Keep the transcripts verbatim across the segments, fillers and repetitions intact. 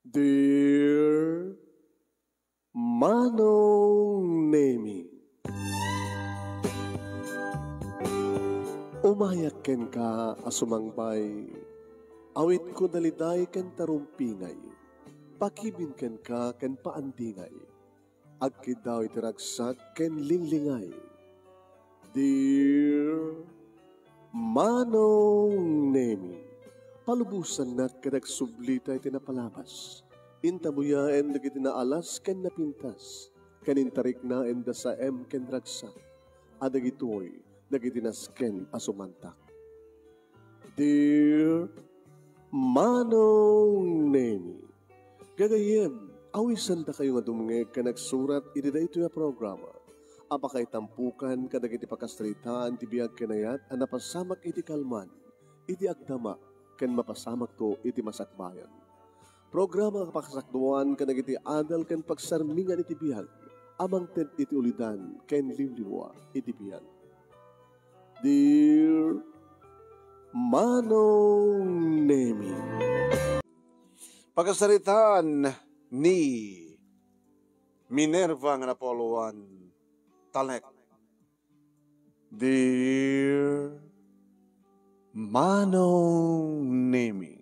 Dear Manong Nemi, umayak kenka a sumangbay, awitko daliday ken tarumpingay, pakibin kenka ken paandingay, agkiddaw iti ragsak ken linglingay. Dear Manong Nemi, palubosannak ket agsublita iti napalabas. Intabuyaen dagiti naalas ken napintas, ken intariknaen da saem ken ragsak, a dagitoy dagiti nasken a sumantak. Dear Manong Nemi, gagayyem, awisandakayo nga dumngeg ken agsurat iti daytoy a programa a pakaitampukan kadagiti pakasaritaan ti biag ken ayat a napasamak iti kalman, iti agdama, ken mapasamakto iti masakbayan. Programa nga pakasakduan kadagiti adal ken pagsarmingan iti biag a mangted iti ulidan ken liwliwa iti biag. Dear Manong Nemi. Pakasaritaan ni Minerva nga napauluan talek. Dear Manong Nemi.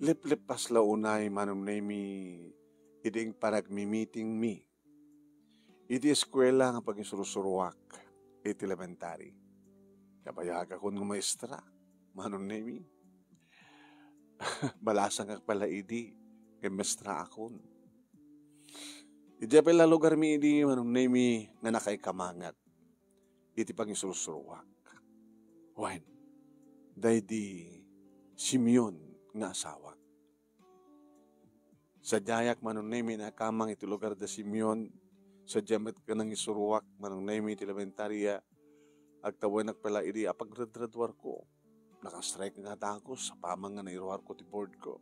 Liplepas la unay, Manong Nemi, idi panagmimitingmi iti eskuela nga pangisurusuroak iti elementary. Nabayagakon nga maestra, Manong Nemi. Balasangak pay la idi ken maestraakon. Idiay pay la lugarmi idi, Manong Nemi, nga nakaikamanget iti pangisurusuroak. Wen, daydi Simeon nga asawak. Sadiayak, Manong Nemi, naikamang iti lugar da Simeon. Sadiay met nga nangisuroak, Manong Nemi, iti elementarya. Agtawennak pay la idi apagradgraduarko. Naka-strike nga dagus apaman nga nairuarko ti board ko.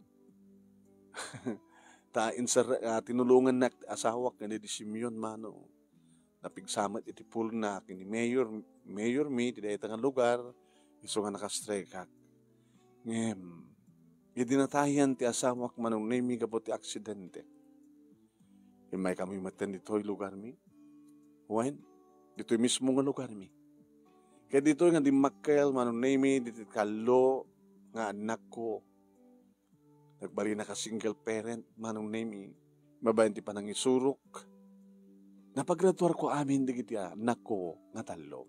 Ta insar-, ah, tinulongannak ti asawak nga daydi Simeon, Manong. Napigsa met iti pulna ken ni mayor, mayormi ti dayta nga lugar, isu nga naka-strikeak. Ngem, idi natayan ti asawak, Manong Nemi, gapu ti aksidente, immaykami metten ditoy lugarmi. Wen, ditoy mismo nga lugarmi. Ket ditoy nga dimmakkel, Manong Nemi, ditoy tallo nga annakko. Nagbalinak a single parent, Manong Nemi, babaen ti panangisurok. Napagraduarko amin dagiti annakko nga tallo.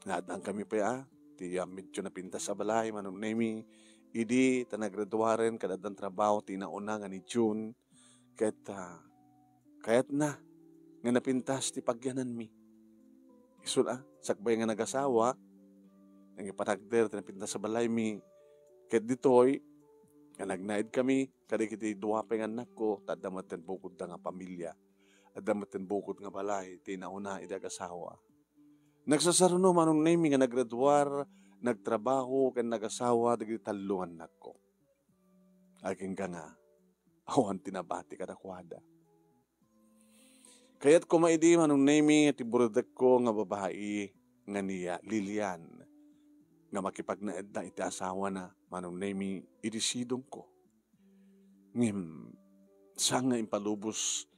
Naaddankami pay a ti, ah, medyo napintas a balay, Manong Nemi, idi ta nagraduaren ket addan trabaho ti inauna nga ni June, ket, ah, kayatna nga napintas ti pagyananmi. Isu la, sakbay nga nagasawak, nangipanagder ti napintas a balaymi, ket ditoy, nga nagnaedkami kadagiti dua pay nga annakko, ta adda metten bukodda nga pamilia. Adda metten bukod nga balay ti inauna idi agasawa. Nagsasaruno, Manong Nemi, nga nagraduar, nagtrabaho, ken nagasawa dagiti tallo nga annakko. Agingga nga, awan ti nabati kadakuada. Kayat koma idi, Manong Nemi, ti buradekko nga babai nga ni, ah, Lilian, nga makipagnaedda iti asawana, Manong Nemi, idi sidongko. Ngem, saan nga impalubos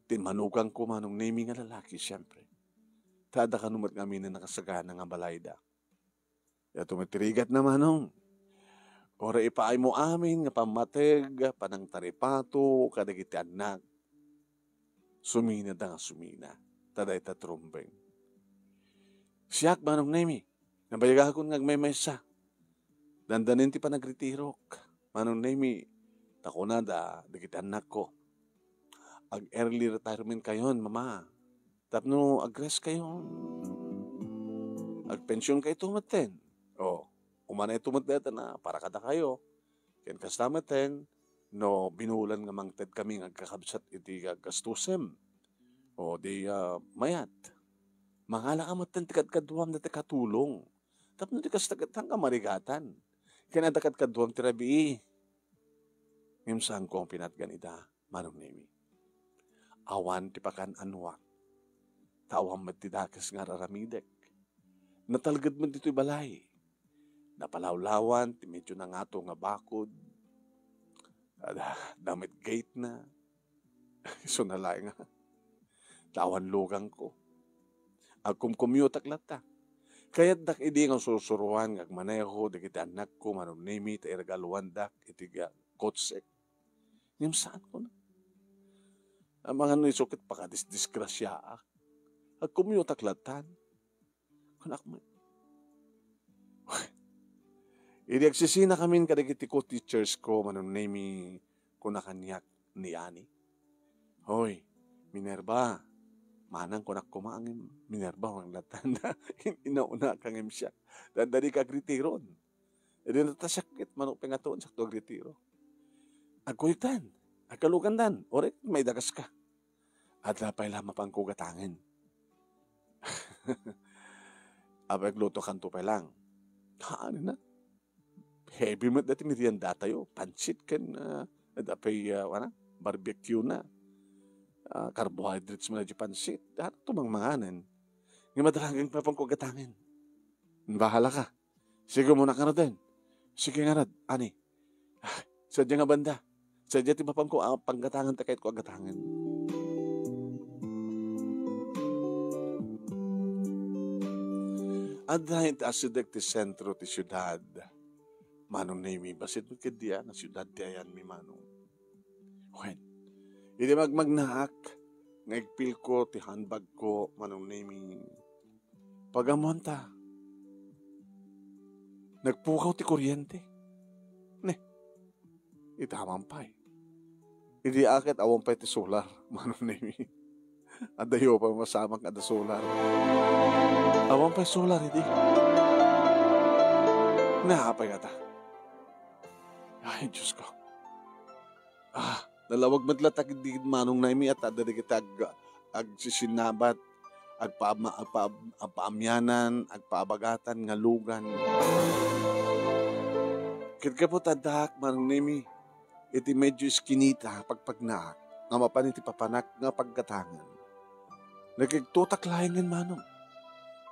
ti manugangko, Manong Nemi, nga lalaki, siempre. Ta adda kano met ngamin a nakasagana nga balayda. Daytoy met ti rigatna, Manong. Uray ipaaymo amin nga pammateg, panangtaripato kadagiti annak. Suminada nga sumina. Ta dayta ti rumbeng. Siak, Manong Nemi, nabayagakon nga agmaymaysa. Dandanin ti panagritirok, Manong Nemi, ta kunada dagiti annakko, "Ag-early retirement kayon, Mama, tapno ag-rest kayon. Agpension kayto metten. O, umanayto met dayta na para kadakayo. Ken kasta metten, no binulan nga mangted kami nga agkakabsat iti gagastusem, o di, ah, mayat, mangalaka metten ti kadkaduam dayta katulong. Tapno di kasta ket, saan ka marigatan. Ken adda kadkaduam ti rabii." Ngem saanko a pinatgan ida, Manong Nemi. Awan ti pakan-anuak, ta awan met ti dakes nga ar-aramidek. Natalged met ditoy balay. Napalawlawan ti medyo nangato nga bakod. Adda, adda met gate na. Isu na laeng nga, ta awan lugangko. Agkumkumyutak latta. Kayatdak idi nga sursuroan nga agmaneho dagiti annakko, Manong Nemi, ta iregaluandak iti ga-, kotsek. Ngem saan, kuna. Amangan no isu ket pakadisdisgrasiaak. Agkumyutak lattan. Kunak met. Idi agsisinakamin kadagiti co-teachers ko, Manong Nemi, kuna kaniak ni Ani, "Hoy, Minerva, manang," kunak koma, ngem Minerva, wang lattan. Inauna ka ngem siak. Danda di ka agritiron. Idi natasiak ket manok pay nga tuon, sakto agritiro. Agkuyogtan, agkalugandan, uray maidagaska. Adda pay la mapanko gatangen. Apay, aglutokanto pay lang. Haan na. Heavy met dati meriendatayo. Pansit ken, ah, adda pay, ah, wana, barbecue na. Ah, carbohydrates man di pansit. Haan to mangmanganen. Nga madalagang mapanko gatangen. Bahala ka. Sige, umuna ka ngaruden. Sige ngarud, Ani. Ah, sadja nga banda. Sadja ti mapanko a panggatangen ta kayatko a gatangen. Adda iti asideg ti sentro ti siudad. Manong Nemi, bassit met ket dia nga siudad ti ayanmi, Manong. Wen, idi magmagnaak, nga igpilko ti handbagko, Manong Nemi, pagamuanta, nagpukaw ti kuryente. Ne, ita man pay. Idi aket awan pay ti solar, Manong Nemi. Adayo pay masamak nga adda solar. Awan pay solar idi. Naapay ngata? Ay, Diyos ko. Ah, nalawag met latta idi Manong Nemi, ta adda dagiti ag-, agsisinabat, agpaama-, agpa-, agpaamianan, agpaabagatan nga lugan. Ket gapu ta addaak, Manong Nemi, iti medyo iskinita, pagpagnaak, nga mapan iti papanak nga paggatangen. Nakigtutak laengen, Manong.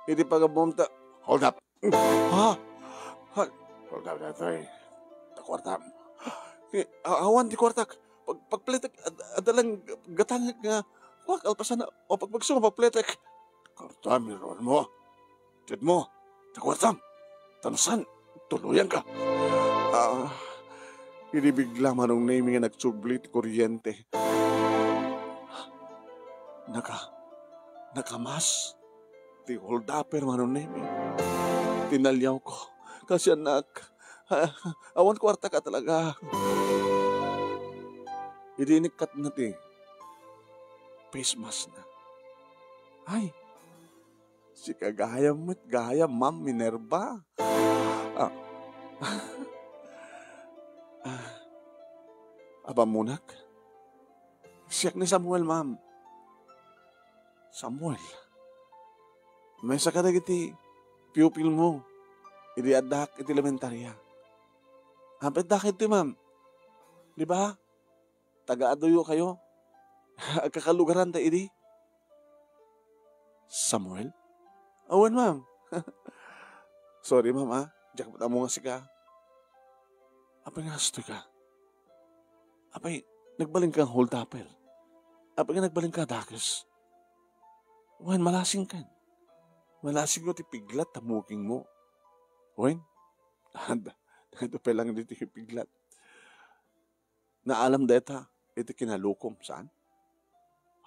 Iti pagabuam ta, "Hold up!" Ha? Ha? Hold up daytoy. Ta kuartam. Eh, a-, awan ti kuartak. Pag-, pagpletek, ad-, adda lang gatangek nga kuak, alpasan na, o pagbagso nga pagpletek. Kuartam, iruanmo. Tedmo. Ta kuartam. Ta no saan, tuluyanka. Ah, idi bigla, Manong Nemi, nga nagsubli ti kuryente. Naka-, nakamas ti holdupper, Manong Nemi. Tinaliawko. Kasiannak. Ah, awan kuartak talaga. Idi inikkatna ti face mask na. Ay, sika gayam met gayam, Ma'am Minerva. Ah. Ah. Awan munak? Siak ni Samuel, ma'am. Samuel? Maysa kadagiti pupilmo idi addak iti elementarya. Apay, dakay ti, ma'am. Di ba? Taga-aduyo kayo. Agkakalugaran ta idi. Samuel? Awan, ma'am. Sorry, ma'am, ah. Diak met ammo nga sika. Apay nga kastoy ka? Apay, nagbalin ka nga holdupper? Apay nga nagbalin ka dakes? Wen, malasing kan. Malasing mo ti piglat ta muging mo. Wen, anda, ito pa lang dito yung piglat. Naalam deta iti kinalukom, saan?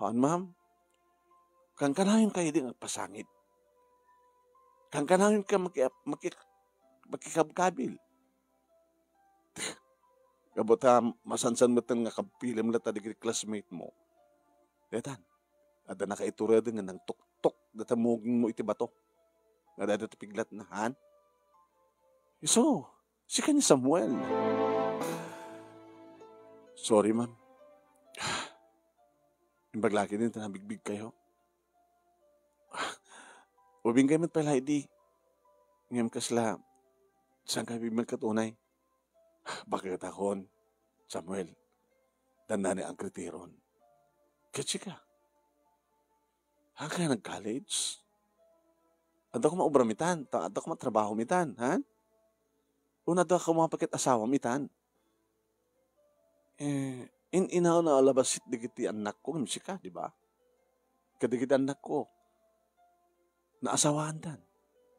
Haan, ma'am. Kankanayon kayo di nga agpasangit. Kankanayon ka maki-, maki-, makikabkabil. Kabata, masansan met nga kabkabilem latta dagiti classmate mo. Detan, adda nakaitured nga nangtuktok data muging mo iti bato. Nga dada ti piglat na, han? Isu, sika ni Samuel. Sorry, ma'am. Imbag lagi din ta nabigbig kayo. Ubing kayo met pala idi. Ngem kasla, saan kayo bibigyan katunay? Bakit akon, Samuel? Dandani ang kriteron. Jessica, haan ka nag-college? Adda koma obram itan, ta adda koma trabahom itan, haan? Wenno adda koma pay ket asawam itan? Eh, in-inaw na a labasit dagiti annakko ngem sika, di ba? Kadagiti annakko, naasawaandan,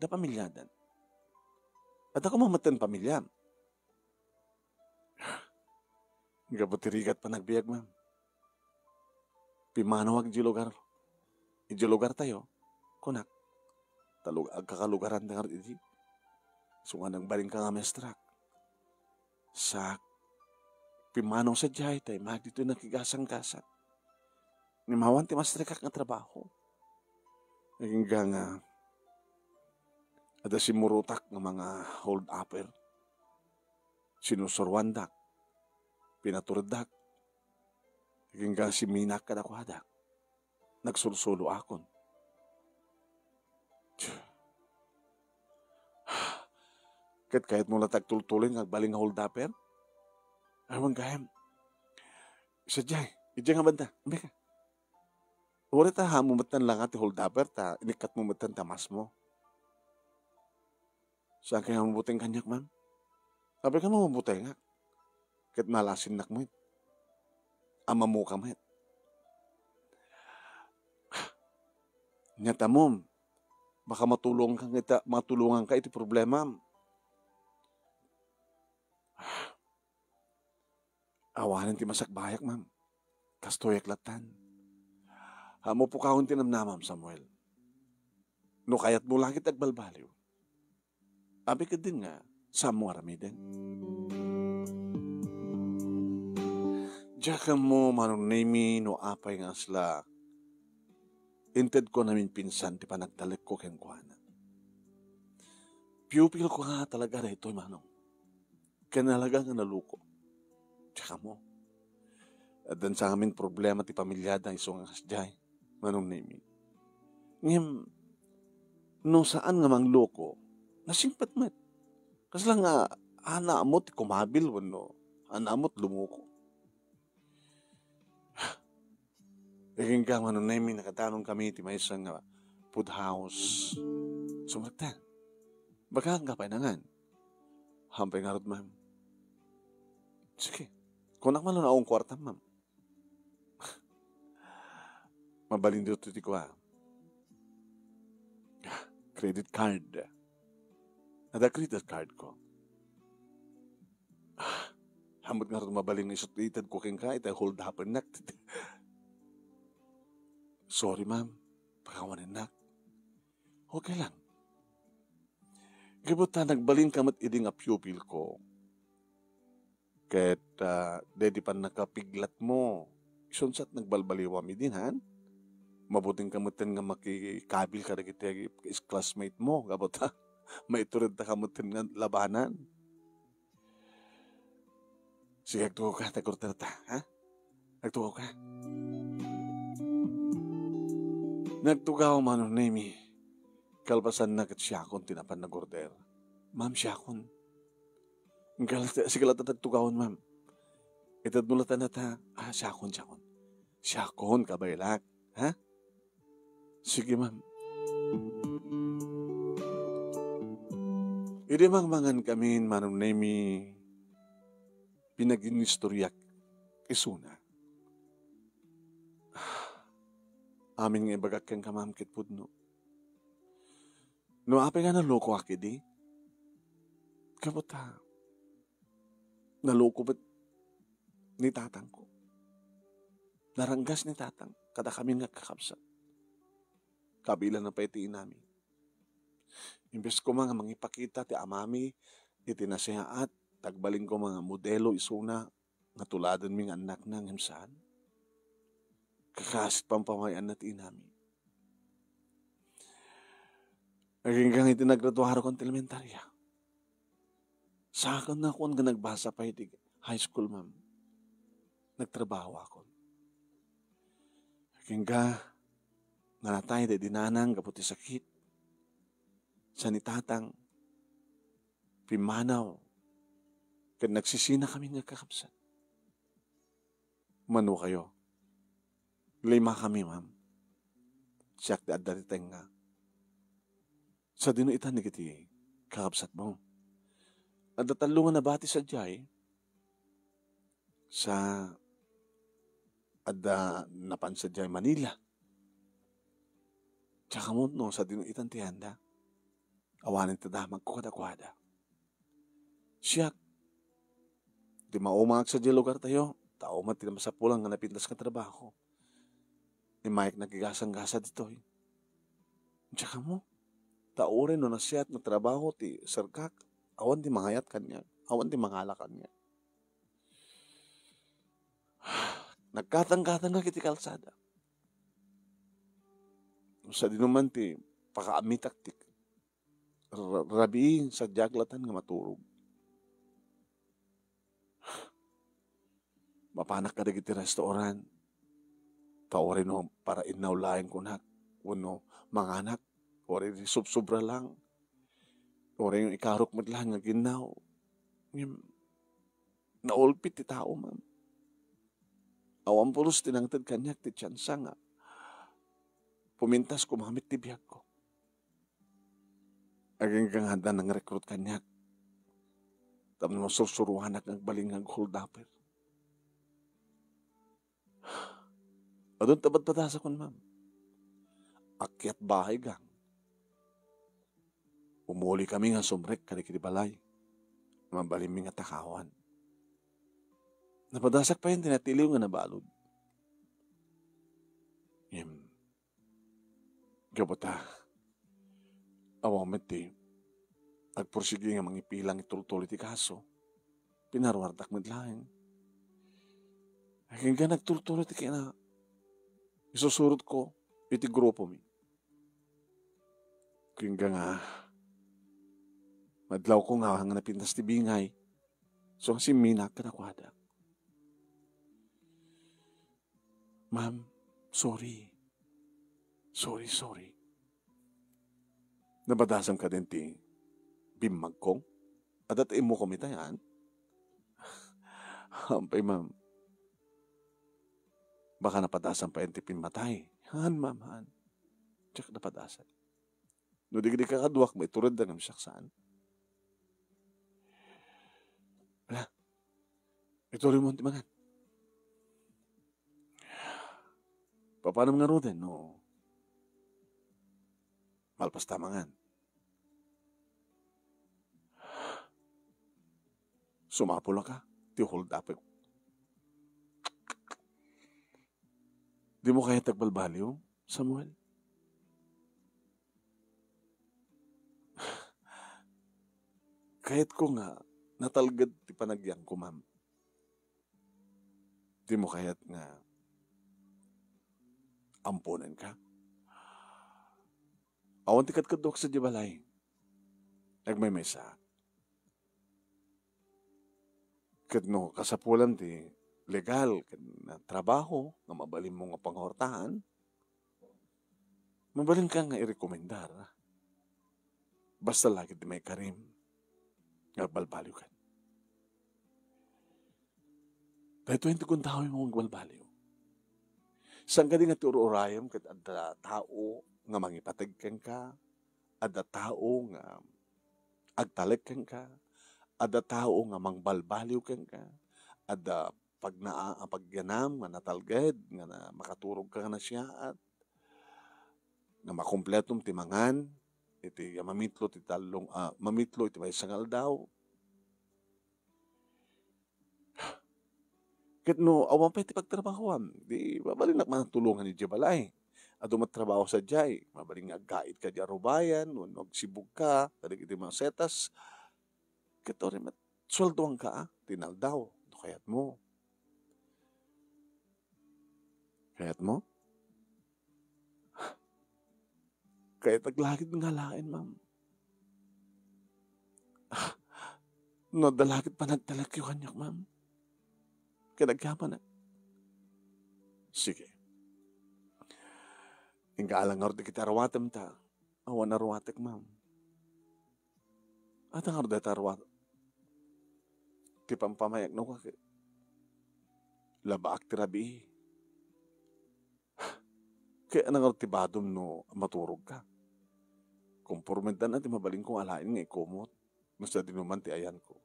adda pamiliadan. Adda koma metten pamiliam. Gapu ti rigat panagbiag, ma'am. Pimmanawak idiay lugar, idiay lugartayo, kunak. Ta lug-, agkakalugaran ta ngarud idi. Isu nga nagbalinka nga maestrak. Sak, pimmanaw sadiay, ta immay ditoy nakigasanggasang. Ngem awan ti maestrekak nga trabaho. Agingga nga adda simmurotak nga mga hold-upper. Sinusuroandak, pinatureddak. Agingga simminak kadakuada. Nagsursuro akon. Ket kayatmo la ti agtultuloy nga agbalin nga hold-upper? Awan gayam. Sadiay, idiay nga banda, umbay ka. Uray ta haanmo metten la nga ti hold-upper, ta inikkatmo metten ti amasmo. Saan kaya mabuteng kaniak, ma'am? Apay ka mamabutengak? Ket nalasinnak met. Amamoka met. Nia ta, ma'am, baka matulongka ita, matulonganka iti problemam. Awanen ti masakbayak, ma'am. Kastoyak lattan. Haanmo pukawen ti namnamam, Samuel. No kayatmo la ket agbalbaliw, apay ketdin nga saanmo aramiden? Diak ammo, Manong Nemy, no apay nga asla intedko a naminpinsan ti panagtalekko kenkuana. Pupilko nga talaga daytoy, Manong. Kinalaga nga naloko. Diak ammo. Addan sa amin problema ti pamiliada isu nga kasdiay, Manong Nemy. Ngem, no saan nga mangloko, nasingpet met. Kasla nga, haan ammo ti kumabil wenno haan ammo ti lumoko. Agingga, Manong Nemy, nakadanongkami iti maysa nga food house. Sumrekta. Bagaanka pay nangan. Haan pay ngarud, ma'am. Sige. Kunak man no awan kuartam, ma'am. Mabalin daytoy ti kua. Credit card. Adda credit cardko. Haan met ngarud mabalin nga isu ti itedko kenka, ita hold-uppernak. Sorry, ma'am. Pakawanennak. Okay lang. Gapu ta nagbalinka met idi nga pupilko. Ket, ah, daydi pannakapiglatmo, isu sa ti nagbalbaliwam idin, haan? Mabutengka metten nga makikabil kadagiti classmate mo, gapu ta maituredtaka metten nga labanan. Sige, agtugaw ka, ta agkurterta, ha? Agtugaw ka. Nagtugaw, Manong Nemy. Kalpasanna ket siakon ti napan nag-order. Ma'am, siakon. Gal-, sige latta ti agtugawon, ma'am. Itedmo latta nata. Ah, siakon, siakon. Siakon, kabaelak. Ha? Sige, ma'am. Idi mangmangan kamin, Manong Nemy, pinagin-istoriak isuna. Amin nga ibagak kenka, ma'am, ket pudno. No apay nga nalokoak idi, gapu ta naloko met ni tatangko. Naranggas ni tatang kadakami nga agkakabsat. Kabilanna pay ti inami. Imbes koma nga mangipakita ti amami iti nasayaat, ta agbalin koma nga modelo isuna nga tuladenmi nga annakna ngem saan. Kakaasit pampamayan-na ti inami. Agingga iti naggraduarakon ti elementaria. Saakon nga nagbasa pay iti high school, ma'am. Nagtrabahoakon. Agingga nga natay daydi nanang gapu ti sakit. Sa ni tatang, pimmanaw, ket nagsisinakamin nga agkakabsat. Mano kayo? Limakami, ma'am. Siak ti adda ti tengnga. Sadino itan dagiti kakabsatmo? Adda tallo nga nabati sadiay. Sa adda napan sadiay Manila. Diak ammo no sadino itan ti anda. Awanen ti damagko kadakuada. Siak, ti maumag sadiay lugartayo, tao met ti masapulan nga napintas nga trabaho. Immayek nagigasang-gasa ditoy. Diak ammo. Ta uray no nasiat nga trabaho ti serkak, awan ti mangayat kaniak, awan ti mangala kaniak. Nagkatangkatangak iti kalsada. Sadino man ti pakaamitak ti ra-, rabii, sadiak latan nga maturog. Mapanak kadagiti restaurant. Ta uray no para innaw laeng kunak, wenno manganak, uray di subsobra lang, uray no ikarok met laeng nga ginnaw. Ngem, naulpit ti tao, ma'am. Awan pulos ti nangted kaniak ti tiansa nga pumintas kumamit ti biagko. Agingga nga adda nangrekrut kaniak tapno sursuruanak nga agbalin nga agholdupper. Adun ta padpadasakon, ma'am. Akyat bahay gang. Umuli kami nga sumrek kadagiti balay. Mabalinmi nga takawan. Napadasak pay ti natiliw nga nabalud. Ngem, gapu ta awan met ti agpursigi nga mangipilang itultuloy ti kaso, pinaruardak met laeng. Agingga nagtultuloy ti kina-, isusurotko iti grupomi. Agingga nga madlawko nga, nga napintas ti bingay, so, simminak kadakuada. Ma'am, sorry. Sorry, sorry. Napadasam kadin ti bimmagko? Adda ti immokom ita, yan? Hampay, ma'am. Baka napadasam pay ti pimmatay. Han, ma'am, han. Diak napadasam. No di, di kakaduak, maitured da ngem siak saan. Ala, ituloy mo ti mangan. Papanam ngaruden no malpas ta mangan? Sumapul ka, ti hold up. Di mo kayat agbalbaliw, Samuel? Kayatko nga natalged ti panagyangko, ma'am. Di mo kayat nga amponenka? Awan ti kadkaduak sadiay balay. Agmaymaysa. Ket no kasapulan ti legal ken trabaho nga mabalinmo nga panguartahan, mabalinka nga irekomendar. Basta lagi ti maikarim nga agbalbaliwkan. Daytoy ti gundawem nga agbalbaliw. Saan kadi nga ti ur-urayem ket adda tao nga mangipateg kenka, adda tao nga agtalek kenka, adda tao nga mangbalbaliw kenka, adda pagnaa-, pagyanam nga natalged nga na-, makaturog ka nga nasiaat, nga makumpletom ti mangan iti, a, mamitlo ti tallong, a, mamitlo iti maysa nga aldaw. Ket no awan pay ti pagtrabahoam, di mabalinak man tulongan idiay balay. Adu met trabaho sadiay, mabalin nga aggait ka idiay rubayan, wenno agsibug ka kadagiti masetas. Ket uray met sueldoanka, a, ti inaldaw, no kayatmo. Kayatmo? Kayatak la gid nga alaen, ma'am. No adda la gid panagtalekyo kaniak, ma'am, ket agyamanak. Sige. Inka ala ngarud dagiti aruatem ta awan aruatek, ma'am. Adda ngarud dayta aruat-, ti pampamayakno ka ket labaak ti rabii. Ket ania ngarud ti badom no maturogka? Kompormedtan ti mabalinko nga alaen nga ikumot no sadinoman ti ayanko.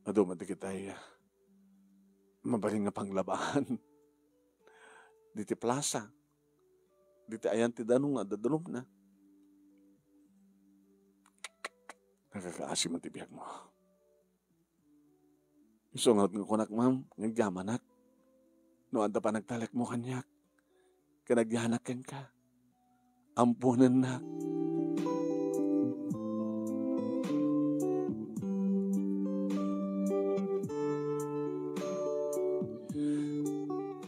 Adu met dagiti mabalin nga panglabaan. Diti plasa. Diti ayan ti danum nga adda danumna. Nakakaasi man ti biagmo. Isu ngarud nga kunak, ma'am, nga agyamanak. No adda panagtalekmo kaniak, ken agyanak kenka, amponennak.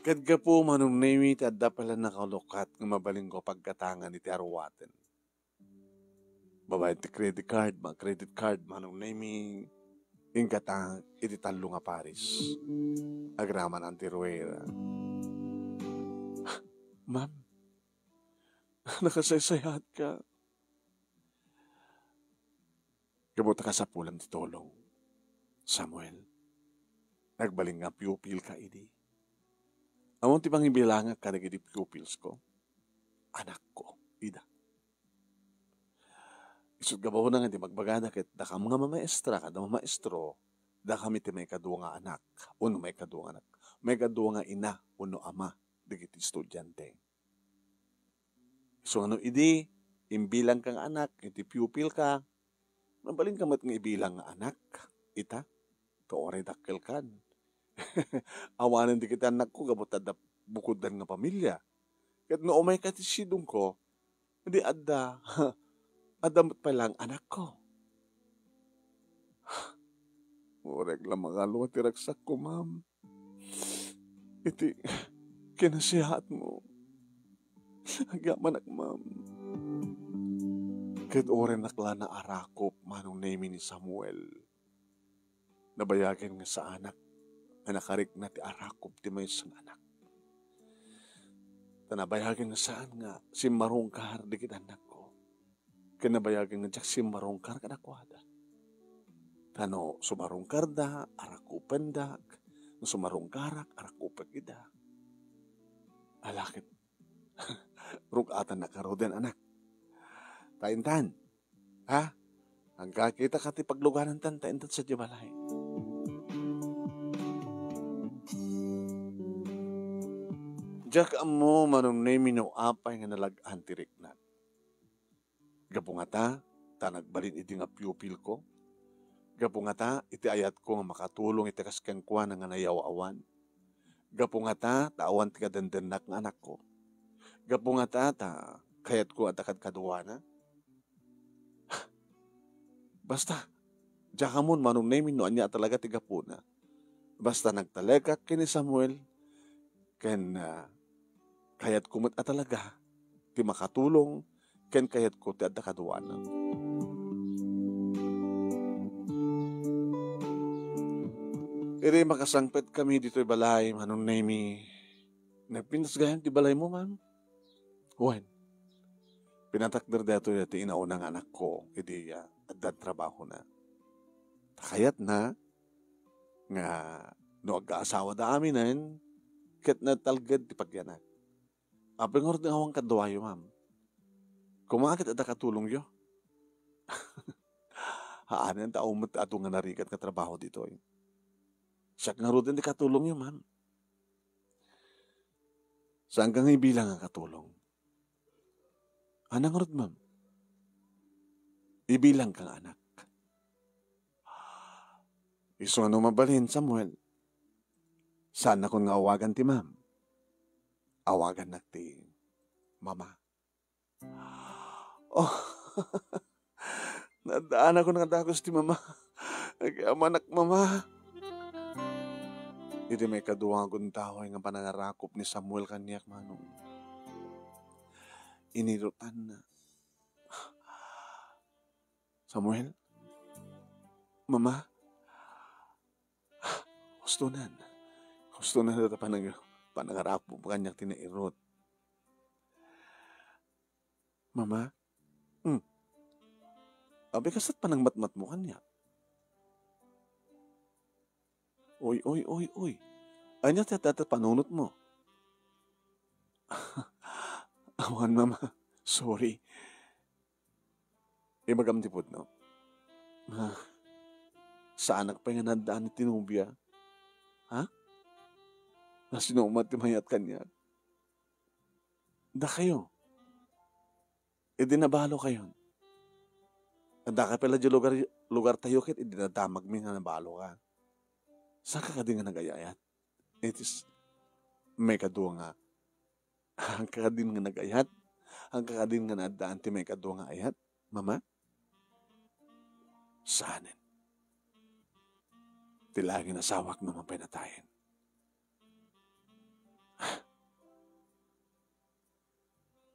Ket gapu, Manong Nemi, ti adda pay la nakalukat nga mabalinko paggatangan iti aruaten. Babaen ti credit card, ma-credit card, Manong Nemi, inggatang iti tallo nga pares. Agraman Auntie Ruera. Ma'am, nakasaysayaatka. Gapu ta kasapulam ti tulong, Samuel. Nagbalin nga pupil ka idi. Ammom ti pangibilangak kadagiti pupils ko? Anakko, ida. Isut' gapuna nga ti magbagada ket dakam nga mamaestra kada mamaestro, dakami ti maikadua nga anak, wenno maikadua nga anak, maikadua nga ina wenno ama dagiti estudiante. Isu nga no idi, imbilangka nga anak iti pupilka, mabalinka met nga ibilang nga anak ita, ta uray dakkelkan. Awanen dagiti annakko gapu ta adda bukoddan nga pamilia. Ket no umayka iti sidongko, di adda, adda met pay laeng anakko. Uray la mangalwa ti ragsakko, ma'am. Iti kinasiatmo. Agyamanak, ma'am. Ket uray nak la naarakop, Manong Nemi, ni Samuel. Nabayagen nga saanak nga nakarikna ti arakop ti maysa nga anak. Ta nabayagen nga saan nga simmarungkar dagiti annakko. Ken nabayagen nga diak simmarungkar kadakuada. Ta no sumarungkarda, arakupendak. No sumarungkarak, arakupek ida. Ala ket, rug-atannak ngaruden, anak. Ta intan, ha? Agkakitaka ti pagluganantan ta intan sadiay balay. Diak ammo, Manong Nemi, no apay nga nalag-an ti riknak. Gapu ngata, ta nagbalin idi nga pupilko. Gapu ngata, iti ayatko nga makatulong iti kas kenkuana nga nayaw-awan. Gapu ngata, ta awan ti kadendennak nga anakko. Gapu ngata, ta kayatko nga adda kadkaduana. Basta, diak ammo, Manong Nemi, no ania a talaga ti gapuna. Basta nagtalekak ken ni Samuel, ken, ah, kayatko met a talaga ti makatulong, ken kayatko ti adda kaduana. Idi makasangpetkami ditoy balay, Manong Nemi, nagpintas gayam ti balaymo, ma'am? Wen, pinatakder daytoy ti inauna nga anakko idi, ah, adda trabahona. Ta kayatna nga no agkaasawada aminen, ket natalged ti pagyanak. Apay ngarud nga awan kaduayo, ma'am? Koma ket adda katulongyo. Haanen ta awan met adu nga narigat nga trabaho ditoy. Siak ngaruden ti katulongyo, ma'am. Saanka nga ibilang nga katulong. Ania ngarud, ma'am? Ibilangka nga anak. Isu nga no mabalin, Samuel, saannakon nga awagan ti ma'am. Awagannak ti mama. Oh, naddaanakon nga dagus ti mama. Agyamanak, mama. Iti maikadua nga gundaway nga panangarakop ni Samuel kaniak, Manong, inirutanna. Samuel? Mama? Hustonan. Hustonan dayta panang-, panangarakop kaniak ti nairut. Mama? Hmm. Apay, kasta't panangmatmatmo kaniak? Oy, oy, oy, oy. Ania ti adda ta panunotmo? Awan, Mama. Sorry. Ibagam ti pudno. Ah, saanak pay nga naaddaan iti nobia. Ha? Nasino met ti mayat kaniak? Dakayo. Idi nabalokayon. Addaka pay la di lugar, lugartayo ket idi nadamagmi nga nabaloka. Saanka kadi nga nagayayat? It is maikadua nga, saanka kadin nga nagayat? Saanka kadin nga naaddaan ti maikadua nga ayat, Mama? Saanen. Ti la nga asawak no mapay natayen.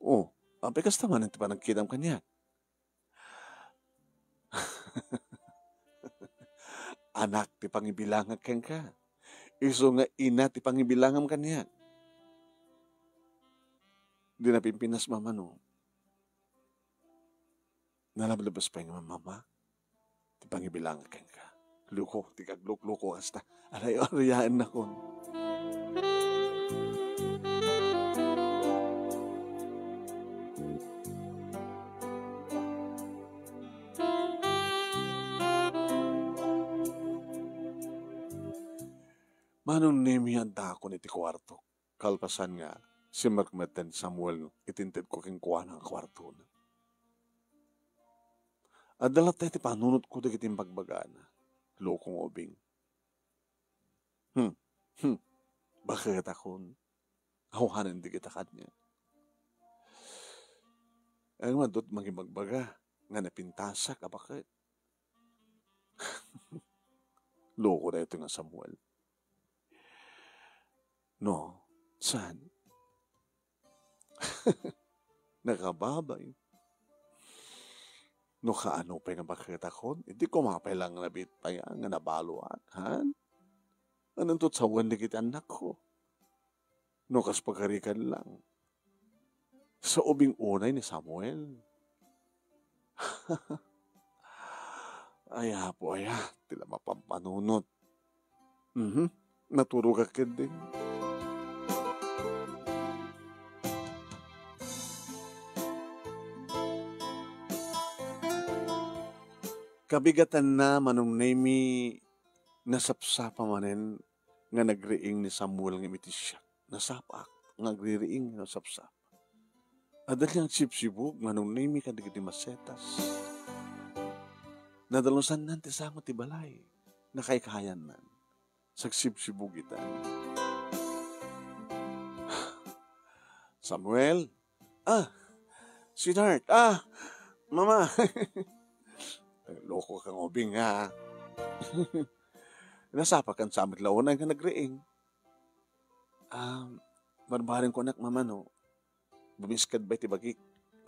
Oh, apay kasta manen ti panagkitam kaniak? Anak ti pangibilangak kenka. Isu nga ina ti pangibilangam kaniak. Di napimpinas, Mama, no? Nalablabas pay nga Mama ti pangibilangak kenka. Loko, ti kaglukloko kasta. Aray, ariaennakon. Manong Nemi, addakon iti kuarto. Kalpasan nga, simrek met ni Samuel iti intedko kenkuana nga kuartona. Adda latta iti panunotko dagiti imbagbagana. Loko nga ubing. Hmm. Hmm. Baketakon. Awanen dagita kaniak. Ay, madut mangibagbaga nga napintasak a baket. Loko daytoy nga Samuel. No, saan? Nakababay. No kaano pay nga baketakon, iti kumapay lang nabit pay nga nabaloak, han? Anonto sawen dagiti annakko? No kas pagarikan lang. Sa ubing unay ni Samuel. Ay, Apo, aya, ti la mapampanunot. Mhm. Naturogak ketdin. Kabigatanna, Manong Nemi, nasapsapa manen nga nagriing ni Samuel ngem iti siak. Nasapaak nga agririing nga nasapsapa. Adda ti agsibsibug, Manong Nemi, kadagiti masetas. Nadalusannan ti sango ti balay. Nakaykayannan. Sagsibsibug ita. Samuel? Ah, sweetheart. Ah, Mama. Loko ka nga ubing, ha? Nasapakan sa met la unay nga nagriing. Ah, barbareng ko, anak, Mama, no? Bumiskad bay ti bagik,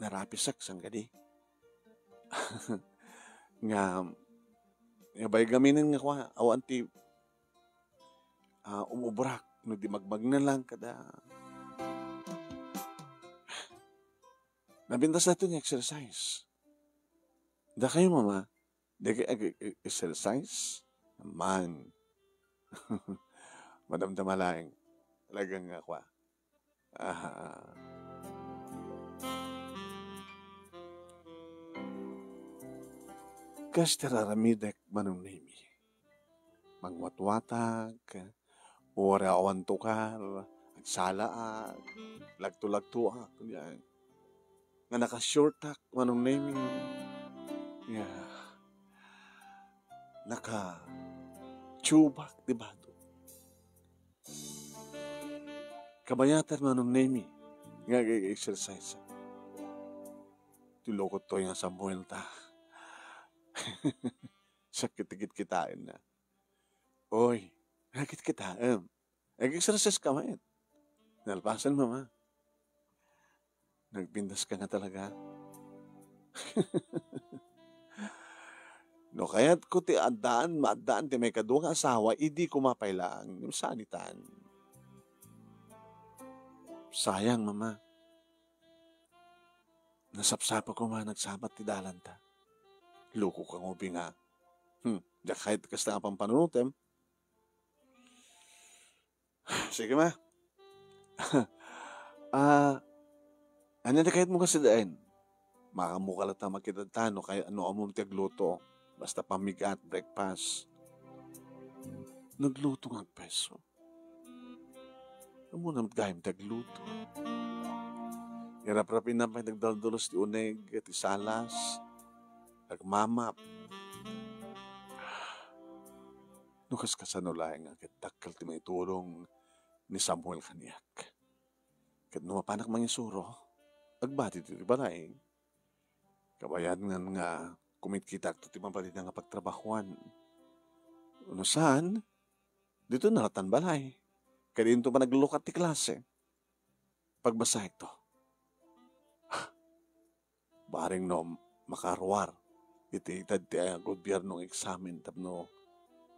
narapisak, saan kadi? Nga, nga bay gaminen nga kua, awan ti, ah, umubrak, no di magmagna lang kada. Napintas daytoy nga exercise. Dakayo, Mama, dagiti ag-, ag-, exercise? Man. Madamdama laeng. Talagang nga kua. Aha. Kas ti raramidek, Manong Nemi. Mangwatwatag, uray awan tukar, agsalaak, lagto-lagtoak, nga nakashortak, Manong Nemi. Yeah. Nakachubak ti bado. Kabayatan, Manong Nemi, nga ag-exercise. Ti loko toy nga Samuel ta. Sakit ti kitkitaenna. Oy, nakitkitaem. Ag-exercise ka met. Nalpasen, Mama. Nagpintas ka nga talaga. No kayatko ti addaan, maaddaan ti maikadua nga asawa, idi kumapay laeng, saan itan. Sayang, Mama. Nasapsapa koma nagsabat ti dalanta. Loko ka nga ubing, ha. Hmm, diak kayat kasta nga pampanunotem. Sige, Ma. Ah, ania ti kayatmo nga sidaen? Makaammoka latta makita ta no kay-, no ammom ti agluto. Basta pamigat, breakfast. Nagluto nga agpeso. Ammona met gayam ti agluto. Iraprapinna pay nagdaldalos ti uneg, ti salas, agmamap. No kas-, kasano laeng nga ket dakkel ti maitulong ni Samuel kaniak. Ket no mapanak mangisuro, agbati ti balay. Kabayanan nga kumitkitaak ti mabalin nga pagtrabahoan. No saan, dito na latan balay. Kadinto man naglukat ti klase. Pagbasahek to. Bareng no makaruar iti itad ti, ah, gobiernong eksamen tapno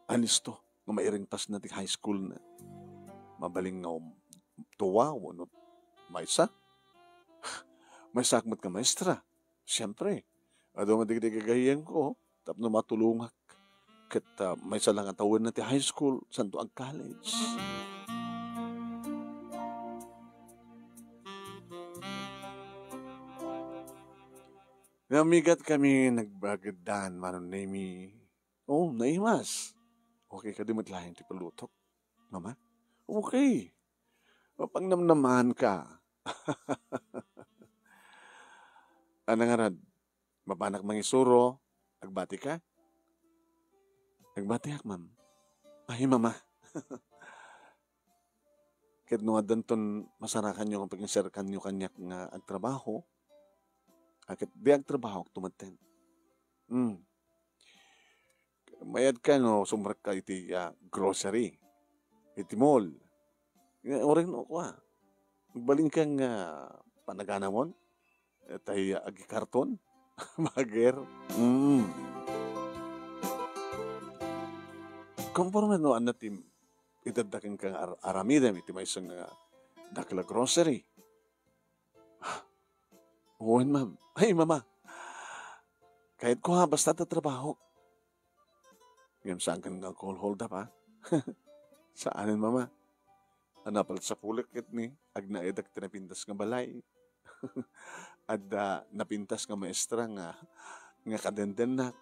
alisto nga mairingpasna ti high school na. Mabalin nga um-, tuwa wenno maysa. Maysaak met nga maestra. Siempre, adu nga digdi gagayyemko tapno matulongak. Ket, ah, maysa la nga tawenna ti high school, santo ag-college. Namigat kami nagbagdan, Manong Nemi. Oh, naimas. Okay kadi met laeng ti palutok, Mama? Okay. Mapangnamnamaan ka. Ano nga rad? Mapanak mangisuro, agbati ka? Agbatiak, ma'am. Ay, mama. Ket no addanton masarakanyo nga pakiserkanyo kaniak nga agtrabaho, a, ket di agtrabaho, tumetten. Hmm. Mayat ka no sumrekka iti, ah, grocery, iti mall. Nga, uray no, kua, agbalin ka nga panaganamon, eh, tay agikarton, bagger. Mm. Konforme no, ania ti itedda kenka nga ar-, aramidem iti maysa nga dakkel a grocery. Wen, ma'am. Ay, mama. Kayatko nga basta ta trabaho. Ngem saan ken nga alcohol hold up, ha? Saanen, mama. Napalsapulek ket ni, agnaedak ti napintas nga balay. Adda napintas nga maestra nga, nga kadendennak.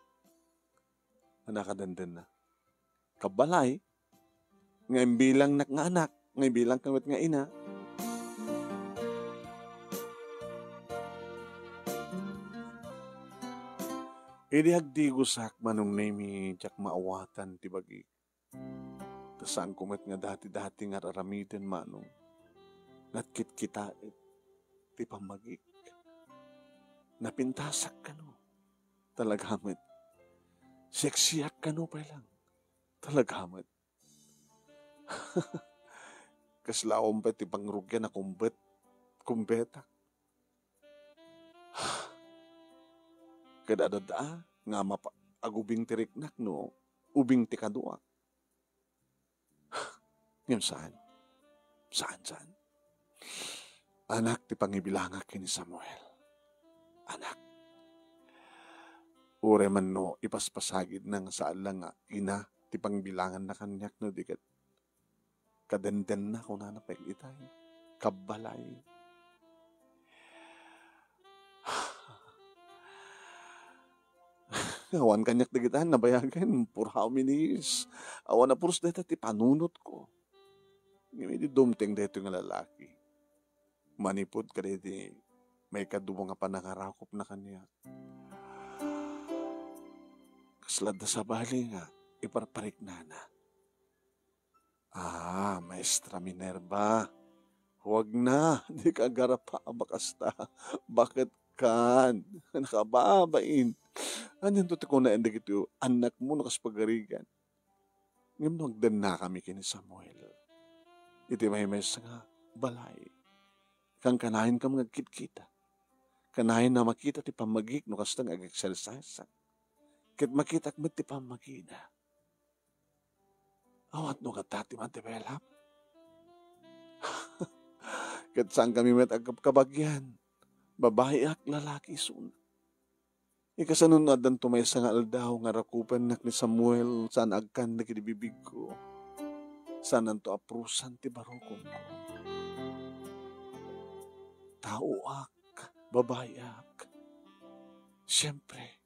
Nga kadendenna. Kabbalay, nga imbilangnak nga anak, nga imbilangko met nga ina. Idi agdigosak, Manong Nemi, diak maawatan ti bagik. Ta saanko met nga dati-dati nga ar-aramiden, Manong, nga kitkitaek ti pammagik. Napintasak kano. Talaga met. Seksiak kano pay lang. Talaga met. Kasla awan pay ti pangrugian a kumbet, kumbetak. Ket adda nga mapa-, agubing ti riknak no ubing ti kaduak. Ngem saan. Saan, saan. Anak ti pangibilangak ken ni Samuel. Anak. Uray man no ipaspasagidna nga saan la nga ina ti pangibilanganna kaniak no di ket kadendenna, kunana pay itay. Kabbalay. Awan kaniak dagita nabayagen for how many years? Awan a puros dayta ti panunotko. Ngem idi dumteng daytoy nga lalaki, manipud kadaydi maikadua nga panangarakupna kaniak, kasla adda sabali nga iparpariknana. Ah, Maestra Minerva, huwag na, dika agarapaba kasta. Baket kan, nakababain. Anianto ti kunaen dagiti annakmo no kas pagarigan? Ngem no agdennakami ken ni Samuel iti maymaysa nga balay, kankanayon kam nga agkitkita. Kanayon a makita ti pammagik no kasta nga ag-exercise. Ket makitak met ti pammagina. Awan no kasta ti ma-develop. Ket saan kami met agkabkabagian. Babai ak, lalaki isuna. Ikasano no addanto maysa nga aldaw nga rakupennak ni Samuel, saan agkan dagiti bibigko. Saananto a purosan ti barukomko. taoak, babayiak. Siempre,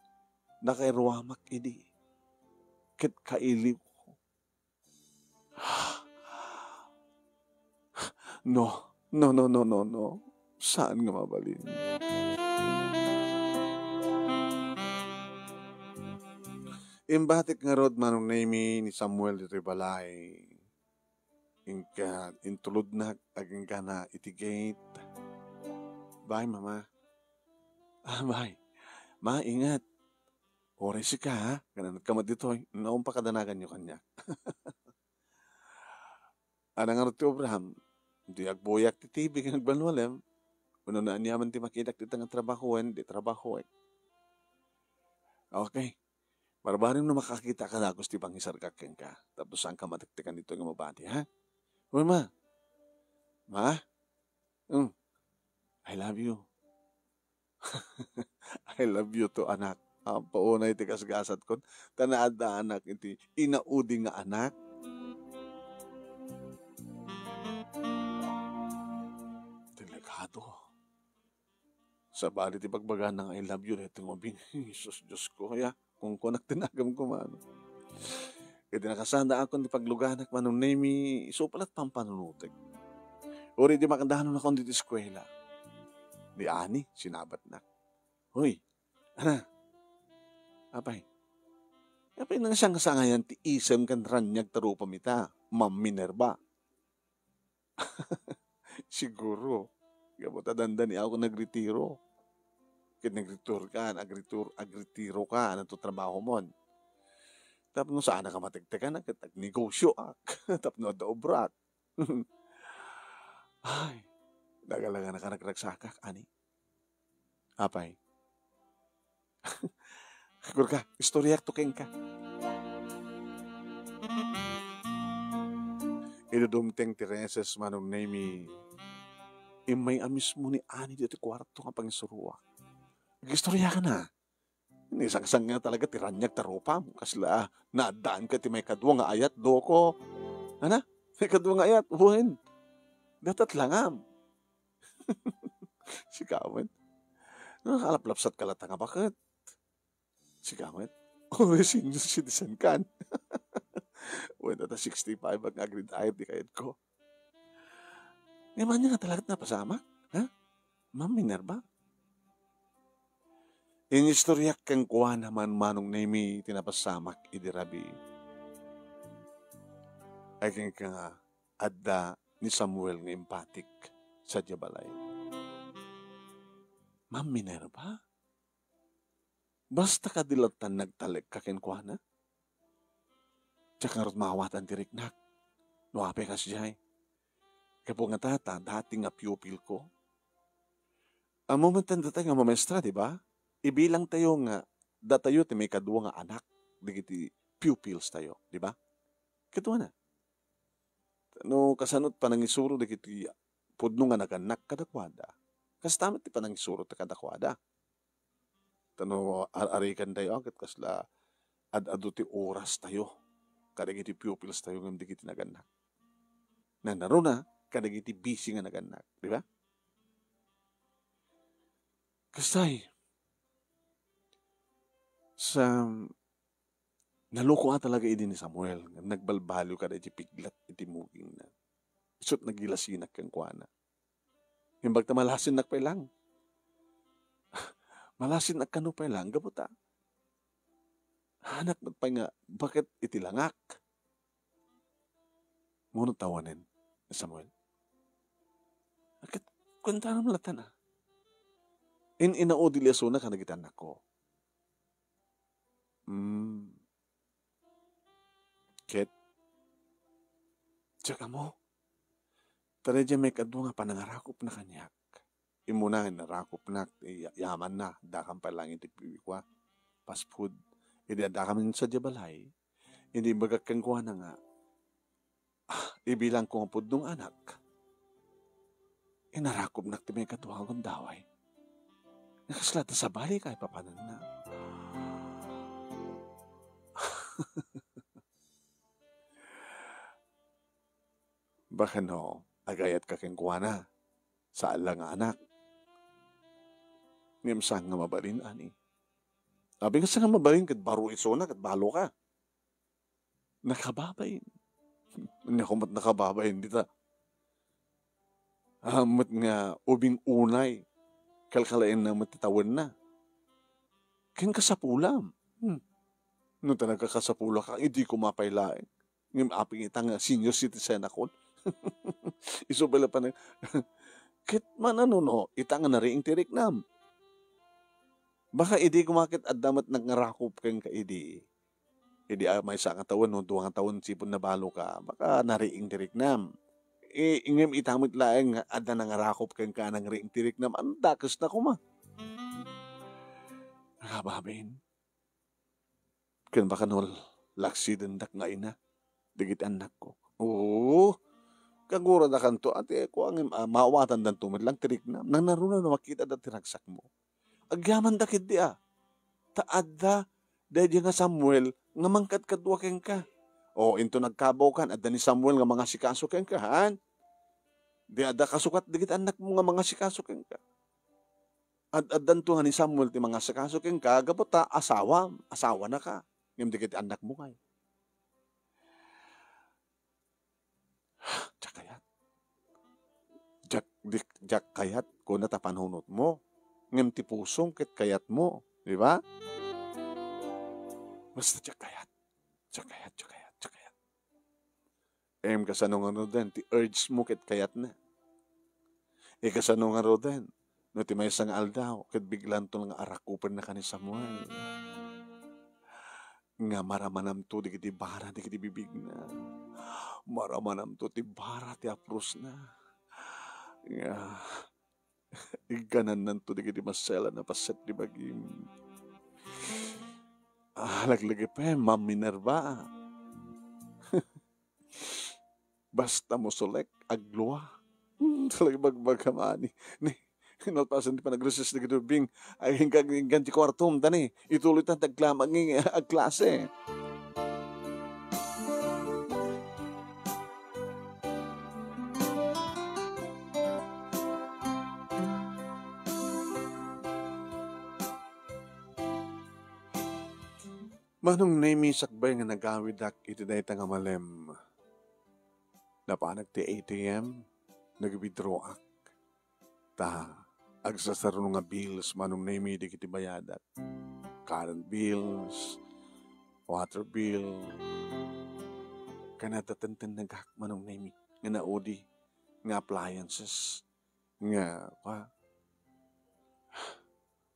nakairuamak idi ket kailiwko. No, no, no, no, no, no. Saan nga mabalin. Imbatik ngarud, Manong Nemy, ni Samuel ditoy balay. Inka, intulodnak agingga na iti gate. "Bye, Mama." "Ah, bye. Ma, ingat. Uray sika, ha? Kananat ka met ditoy. Naon pa kadanaganyo kaniak?" "Ania ngarud ti obraham?" "Di agbuyak ti T V ken agbalbalem. Wenno naaniaman ti makitak dita nga trabahoen, di trabahoek." "Okay. Barbarem no makakita ka dagus ti pangisargak kenka. Tapno saanka matektekan ditoy nga mabati, ha? Uy, Ma. Ma? Hmm. I love you." "I love you too, anak. Ampaunay ti gasgasatkon. Ta naadda anak iti inaudi nga anak." Delikado. Sabali ti bagbagana nga "I love you" daytoy nga ubing. Jesus, Dios ko, ya. Kunkunak ti nagamko, mano. Iti nakasadaakon ti pagluganak, Manong Nemy, isu pay la't pampanunotek. Uray di makadanonakon ditoy eskuela. Ni Ani, sinabatnak. "Hoy, ana, apay? Apay nangsangasangayan ti isem ken raniag ta rupam ita, Ma'am Minerva?" "Siguro, gapu ta dandani ako nagretiro." "Ket nagretiro ka, nagretiro, agretiro ka, ano to trabaho mon?" "Tapno saanka matektekan, ket agnegosioak. Tapno adda obrak." "Ay, nagalaganaka nagragsakak, ani." "Apay?" "Kurka, istoriak to kenka." Idi dumteng ti reses, Manong Nemy, immay a mismo ni Ani ditoy kuarto nga pangisuroak. Agistoriakana. Nisangsang nga talaga ti raniag ta rupam. Kasla, naaddaanka ti maikadua nga ayat, loko. Ana? Maikadua nga ayat? Wen. Datat langam. Sika met. Nakalaplapsatka latta nga baket. Sika met. Uray senior citizen kan. Wen, ta sixty-five nga agretire ti kayatko. Ngem ania nga talaga ti napasamak? Ha? Ma'am Minerva? Inistoriak kenkuana man, Manong Nemy, ti napasamak idi rabii. Agingga nga adda ni Samuel nga impatik sadiay balay. Ma'am Minerva? Basta kadi latta nagtalekka kenkuana? Diak ngarud maawatan ti riknak no apay kasdiay. Gapu ngata ta dati nga pupilko. Ammom met datayo nga mamaestra, di ba? Ibilangtayo nga datayo ti maikadua nga anak dagiti pupils tayo, di ba? Kaduana. No kasano ti panangisuro dagiti pudno nga nagannak kadakuada, kasta met ti panangisuro ti kadakuada. Ta no ar-arikantayo, ket kasla ad-adu ti orastayo kadagiti pupils tayo ngem dagiti nagannak. Nangngaruna kadagiti busy nga nagannak, di ba? Kastay, sa, naloko a talaga idi ni Samuel, ngem nagbalbaliw kada iti piglat iti mugingna. Isu't nagilasinak kenkuana. Imbag ta malasinnak pay lang. Malasinnak kano pay lang, gapu ta anak met pay nga baket iti langak. Mano tawanen, Samuel? Ket kuentanom latta na. In-inaudi li asuna kadagiti annakko. Hmm. Ket, diak ammo. Ta daydiay maikadua nga panangarakupna kaniak. Immuna nga inarakupnak ti ya-, yamanna, addakan pay lang iti piwikua. Fast food. Idi addakamin sadiay balay, idi imbagak kenkuana nga, ah, ibilangko nga pudno nga anak, inarakupnak ti maikadua nga gundaway. Nga kasla ta sabali kaipapananna. Baka no, agayatka kenkuana. Saan la nga anak. Ngem saan nga mabalin, ani? Apay nga saan nga mabalin ket baro isuna ket balo ka? Nakababain. Ania ko met nakababain dita? Ah, met nga ubing unay, kalkalaenna met ti tawenna. Ken kasapulam. Hmm. No ta nagkakasapulak, idi ko mapay laeng. Ngem apay ita nga senior citizen akon. Isu pay la panag-, ket manano no, ita nga nariing ti riknam. Baka idi kumaket adda met nangarakop kenka idi. Idi, ah, maysa nga tawen, no, dua nga tawen, sipud nabalo ka, baka nariing ti riknam. I-, ngem ita met laeng nga adda nangarakop kenka, nangriing ti riknam, anda, kes na koma. Nakababain. Ken baka no, laksidendak nga ina, dagiti annakko. Oo, kaguradakanto, ati, kua ngem, ah, maawatandanto met lang ti riknam. Nangnaruna no makitanda ti ragsakmo. Agyamanda ketdi a. Ta adda daydiay nga Samuel nga mangkadkadua kenka. O, inton agkabawkan, adda ni Samuel nga mangasikaso kenka, haan? Di adda kasukat dagiti annakmo nga mangasikaso kenka. Ad-addanto nga ni Samuel ti mangasikaso kenka, gapu ta asawam, asawanaka. Ngem dagiti annakmo ngay. Diak kayat. Diak, di, diak kayat, kuna ta panunotmo. Ngem ti pusong ket kayatmo, di ba? Basta diak kayat. Diak kayat, diak kayat, diak kayat. Em, kasano ngaruden ti urge mo ket kayatna? E, kasano ngaruden no ti maysa nga aldaw ket biglanto nga arakupennaka ni Samuel? Nga maramanamto dagiti bara dagiti bibigna. Maramanamto ti bara ti aprosna. Nga igganannanto dagiti maselan a paset ti bagim. Ah, laglagipem, Ma'am Minerva. Basta musulek, aglua. Hmm, talaga bagbaga mani. Ni, nalpasen ti panagreses dagiti ubing. Ay, hinggan, hinggan ti kuartom, ta ni, ituloy ta agkla-, agklase. Manong Nemi, sakbay nga nagawidak iti dayta nga malem, napanak ti A T M, nag-withdrawak. Ta, agsasarno nga bills, Manong Nemi, dagiti bayadak. Current bills, water bill. Kanata tentennegak, Manong Nemi, nga naudi nga appliances. Nga, kwa,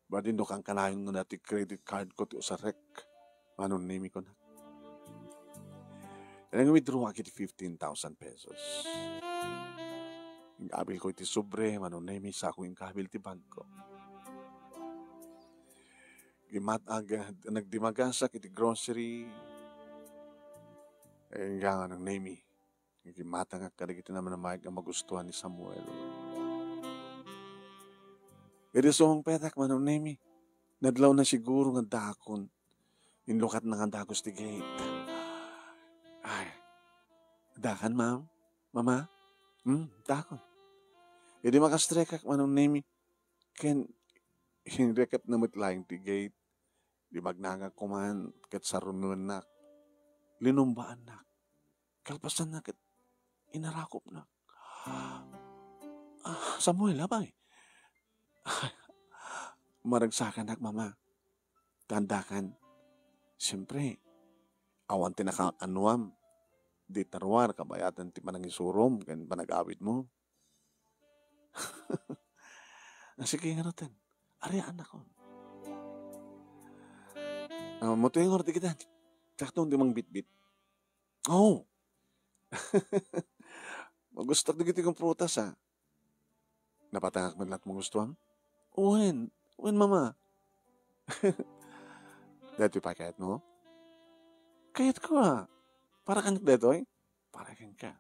Badin no kankanayon nga na ti credit card ko ti usarek. Manong Nemi, kunak. Nang-withdraw ak iti fifteen thousand pesos. Inkabil ko iti sobre, Manong Nemi, sako inkabil ti bag ko. Gimat-, ag-, nagdimagasak iti grocery. Enggana, Manong Nemi. Gimatangak kadagiti namnamaet nga magustuhan ni Samuel. Idi sumungpetak, Manong Nemi, nadlawna siguro nga dakon. Inlukatna nga dagus ti gate. Ay, dakan, ma'am? Mama? Hmm, dakon. Idi makastrekak, Manong Nemi, ken hinrekatna met laeng ti gate. Di magnangak koman ket sarunoennak. Linumbaannak. Kalpasanna ket inarakopnak. Ah, Samuel, apay? Maragsakanak, Mama. Tandakan, siempre, awan ti nakaannuam. Di ta ruar kabayatan ti panangisurom ken panagawidmo. Ah, sige, ngaruden. Arianakon. Ah, matuy nga dagita. Sakto, di mangbitbit. Oh! Magustuak dagiti nga prutas, ah. Napatangak met laeng ti magustuam? Wen, wen, Mama. Daytoy pay kayatmo? Kayatko, ah. Para kaniak daytoy? Para kenka.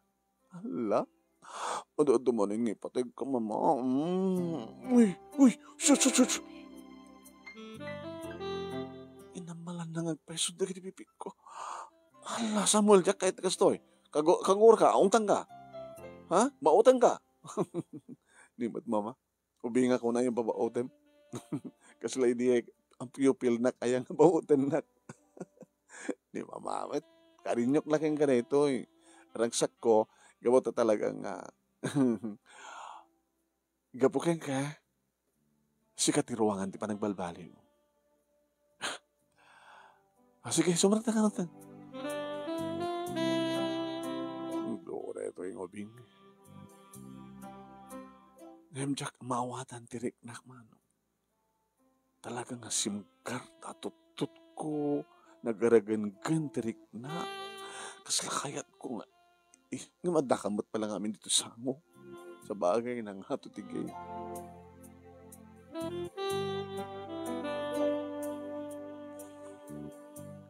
Hala? Adu-adu manen nga ipateg ka, Mama. Mm. Uy, uy, sus, sus, sus. Inammalanna nga agpaisod dagiti bibigko. Hala, Samuel, diak kayat kastoy. Kagu-, kagurka, aungtanka. Ha? Bautengka. Di met, Mama. Ubingak unay nga babaotem. Kasla idi a pupilnak aya nga babutennak. Ni Mama met, karinyok la kenka daytoy. Ragsakko, gapu ta talaga nga gapu kenka, sika ti ruangan ti panagbalbaliw. Ah, sige, sumrek ta kano. Duro daytoy nga ubing. Ngem diak maawatan ti riknak, Manong. Talaga nga simgar ta tuttotko, nagaragenggen ti rikna. Kasla kayatko nga, eh, ngem adda ka met pala nga amin ditoy sango. Sabagay, nangato ti gate.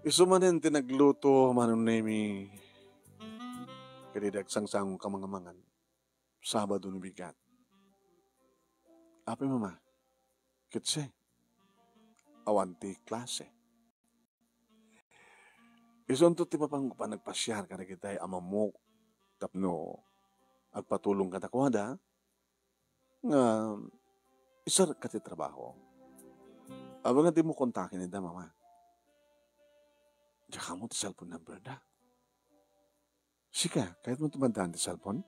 Isu manen ti nagluto, Manong Nemi, kadagiti agsangsango ka mangan. Sabado no bigat. Apay, Mama? Ketse, awan ti klase. Isunto ti mapanko panagpasiar kadagiti amamok tapno agpatulong kadakuada nga isarek ka ti trabaho. Awan nga dimo kontaken ida, Mama. Diak ammo ti cellphone number da. Sika, kayatmo ti maddaan ti cellphone?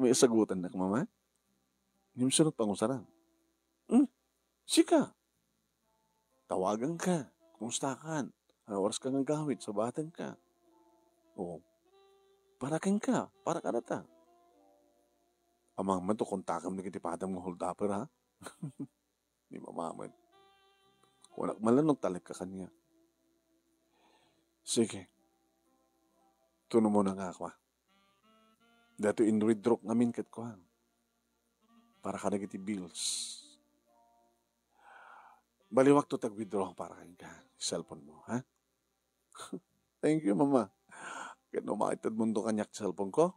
May asagutannak, Mama? Ngem sino ti pangusaram? Hmm? Sika. Tawaganka. Kumustakan? Ano oras ka nga agawid? Sabatenka. O, para kenka, para kadata. Amangan man to kontakem dagiti padam nga hold-upper, ha? Ni Mama met. Kunak man la no talek ka kaniak. Sige. Tuno mo na nga ako, ah. Daytoy in-withdraw ngamin ket kuan. Para kadagiti bills. Baliwak to tag-withdraw para kenka. Cellphone mo, ha? Thank you, Mama. Ket no maitedmo kaniak ti cellphone ko,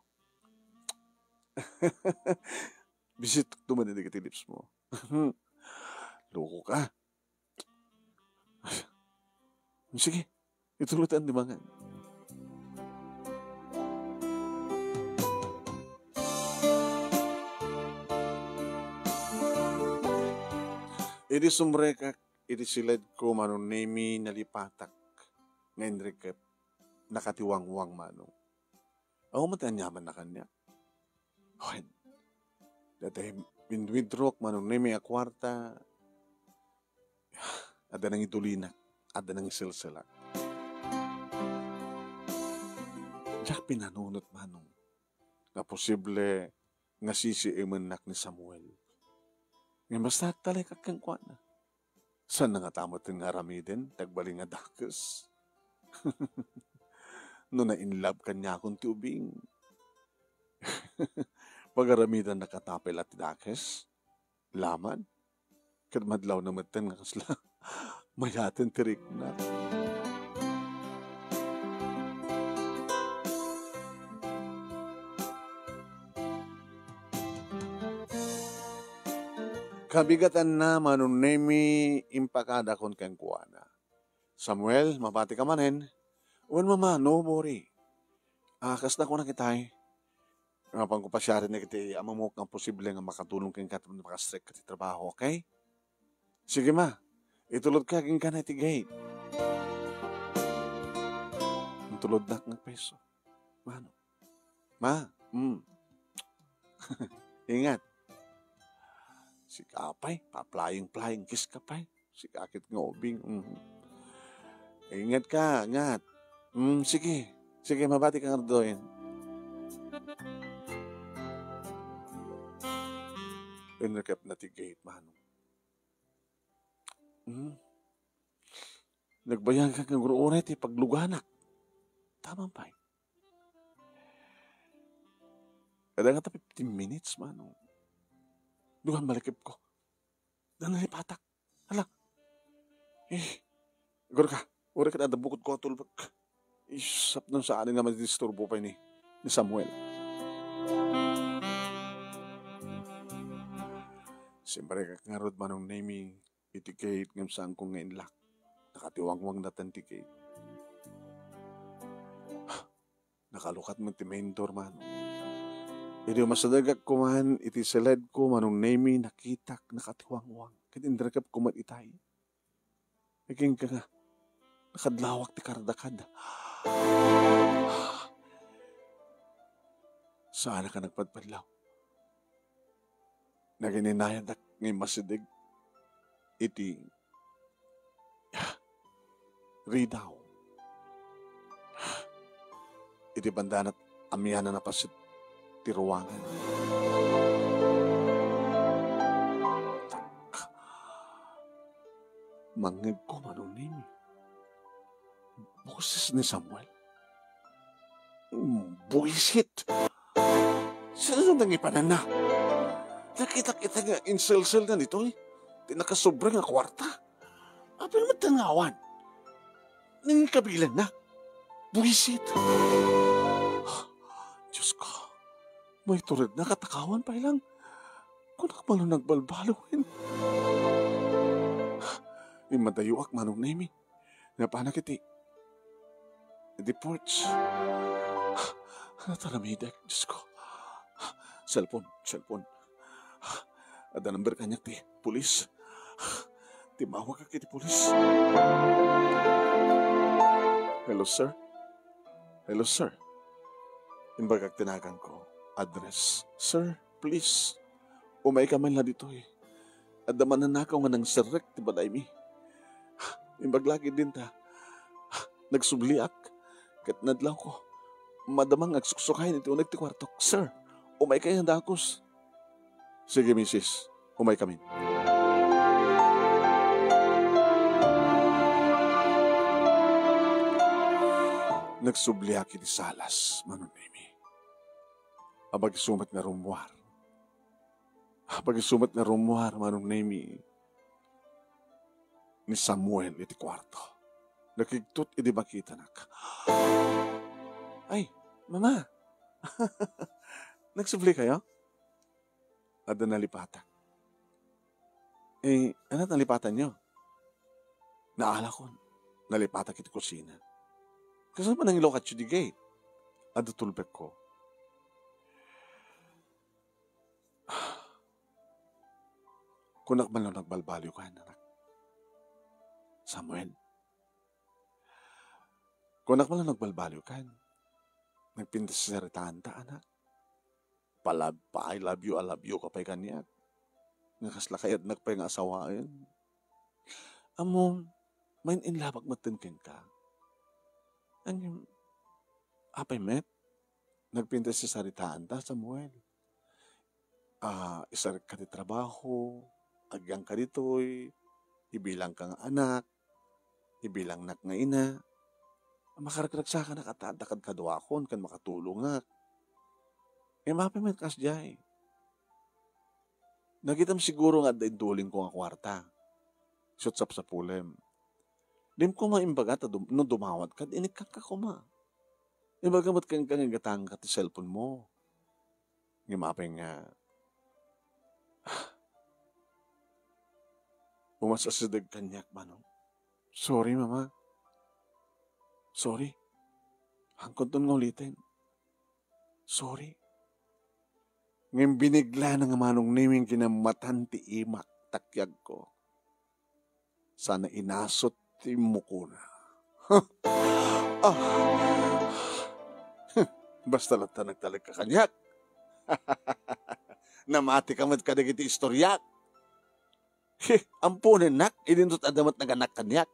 bisit to man dagiti lips mo. Loko ka. Sige, ituloy tayo di mangan. Idi sumrekak, idi siledko, Manong Nemi, nalipatak nga inrikep, nakatiwangwang, Manong. Awan man ti aniamanna kaniak. Wen, dayta in-withdrawk, Manong Nemi, a kuarta, adda nangidulinak, adda nangiselselak. Diak pinanunot, Manong, nga posible nga sisiemennak ni Samuel. Ngem basta agtalekak kenkuana. Saan nga ta met nga aramiden ti agbalin nga dakes? No na-in love kaniakon ti ubing. Pagaramidannaka tapay la ti dakes? Laman? Ket madlawna metten nga kasla mayaten ti rikna. Kabigatanna, Manong Nemi, impakadakon kenkuana. Samuel, mabati ka manen? Wen, Mama, no worry. Ah, kasta kunak itay. Mapanko pasiaren dagiti amamok nga posible nga makatulong kenka tapno makastrek ka ti trabaho, okay? Sige, Ma. Itulodka kenka na iti gate. Intulodnak nga peso. Mano? Ma, mm. Ingat. Sika pay, pa-flying, flying kiss ka pay. Sika ket nga ubing. Mm. Ingat ka, ingat. Mm, sige. Sige, mabati ka ngarud. Inrikep na ti gate, Manong. Mm. Nagbayagan nga agur-uray ti pagluganak. Tama pay. Kada nga ta fifteen minutes, Manong. Dugan malikipko. Nanalipatak. Hala. Eh, agur ka. Uray ket adda bukod ko a tulbek. Isap no saan nga madisturbo pay ni, ni Samuel. Siyempre, ngarud, Manong Nemi, iti gate ngem saanko nga inlock. Nakatiwangwang datan ti gate. Nakalukat met ti main door, Manong. Idi umasidegak koman iti siledko, Manong Nemy, nakitak nakatiwangwang ket indirkepko met itay. Agingga nga, nakadlawak ti kardakad. Saanak a nagpadpadlaw. Nagininayadak nga immasideg iti ridaw. Iti bandanat, amianan a paset ti ruangan. Mangngegko, Manong Nemy. Boses ni Samuel. Mm, buisit. Sino nangipananna? Nakitak ita nga inselselna ditoy. Ti nakasobra nga kuarta. Apay met ti ngawan? Nangikabilanna. Buisit. Diyos ko, maituredna katakawan pay lang. Kunak man nagbalbaliwen. Immadayoak, Manong Nemy. Napanak iti, iti porch. Nataramidek, Diyos ko. Cellphone, cellphone. Adda number kaniak ti pulis. Timawagak iti pulis. Hello, sir. Hello, sir. Imbagak ti naganko. Address. Sir, please. Umayka man la ditoy. Adda mannakaw nga nangserrek ti balaymi. Imbag la ketdin ta nagsubliak ket nadlawko. Madama nga agsuksukayen iti uneg ti kuartok. Sir, umayka nga dagus. Sige, misis. Umaykamin. Nagsubliak iti salas, Manong Nemy. Apag isu met nga rummuar. Apag isu met nga rummuar, Manong Nemy, ni Samuel iti kuarto. Nakigtot idi makitanak. Ay, Mama! Nagsublikayo? Adda nalipatak. Eh, ania ti nalipatanyo? Naalakon. Nalipatak iti kusina. Kasano man nangilukatyo di gate? Adda tulbekko. Kunak man lang nagbalbaliwkan, anak. Samuel. Kunak man lang nagbalbaliwkan. Nagpintas ti saritaanta, anak. Palab-, pa-I love you, I love you ka pay kaniak. Nga kasla kayatnak pay nga asawaen. Ammom, main-in love-ak metten kenka. Ngem, apay met? Nagpintas ti saritaanta, Samuel. Ah, isarikka ti trabaho, agyangka ditoy, ibilangka nga anak, ibilangnak nga ina. Makaragragsakanak a ta adda kadkaduakon ken makatulongak. Ngem apay met kasdiay? Nakitam siguro nga adda intulingko nga kuarta. Isu ti sapsapulem. Dim koma imbaga ta dum-, no dumawatka, inikkanka koma. Ibaga met kenka nga igatangka ti cellphone mo. Ngem apay nga, umasideg kaniak, Manong. Sorry, Mama. Sorry. Haankonton nga uliten. Sorry. Ngem binigla na nga Manong Nemy nga kinammatan ti imak, takyagko. Sana inasut ti immukona. Ah! Basta latta nagtalekka kaniak. Namatika met kadagiti istoriak. He, amponennak, idinto adda met naganak kaniak.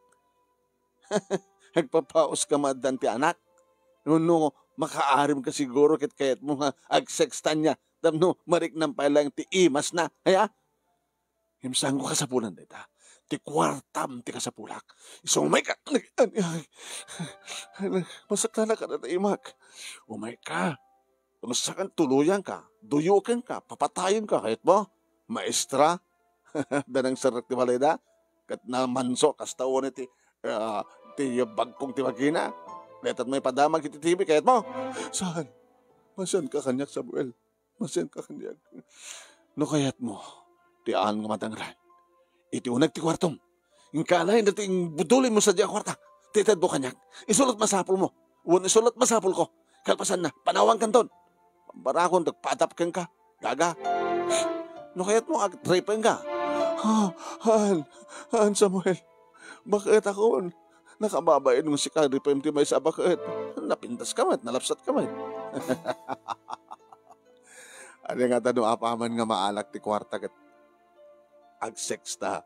Agpapaus ka maaddan ti anak. No, no, makaarim ka siguro ket kayatmo nga agsextan niya. Tapno mariknam pay lang ti imas na. Aya? Ngem saanko kasapulan dayta. Ti kuartam ti kasapulak. Isu umayka. Ay, ay, ay, masaktanak a naimak. Umayka. Kung saan tuluyanka, duyukenka, papatayenka, kayatmo? Maestra? Danang serrek ti balayda? Ket namanso, kasta wen ti, ah, ti bagkong ti bagina? Letat mo ipadamag iti T V, kayatmo? Saan? Masianka kaniak, Samuel. Masianka kaniak. No kayatmo, ti aan nga madangran. Iti uneg ti kuartom. Inkalayen dati inbudulin mo sadiay a kuarta. Ti itedmo kaniak. Isu la ti masapulmo. Wen isu la ti masapulko. Kalpasanna, panawankanton. Barakon, agpadap kenka. Gaga. No kayatmo, agripenka. Ha, haan, haan, Samuel. Baket ako. Nakababain nga sika, ripem ti maysa a baket. Napintaska met, nalapsatka met. Ania ngata no apaman nga maalak ti kuarta ket agsexta?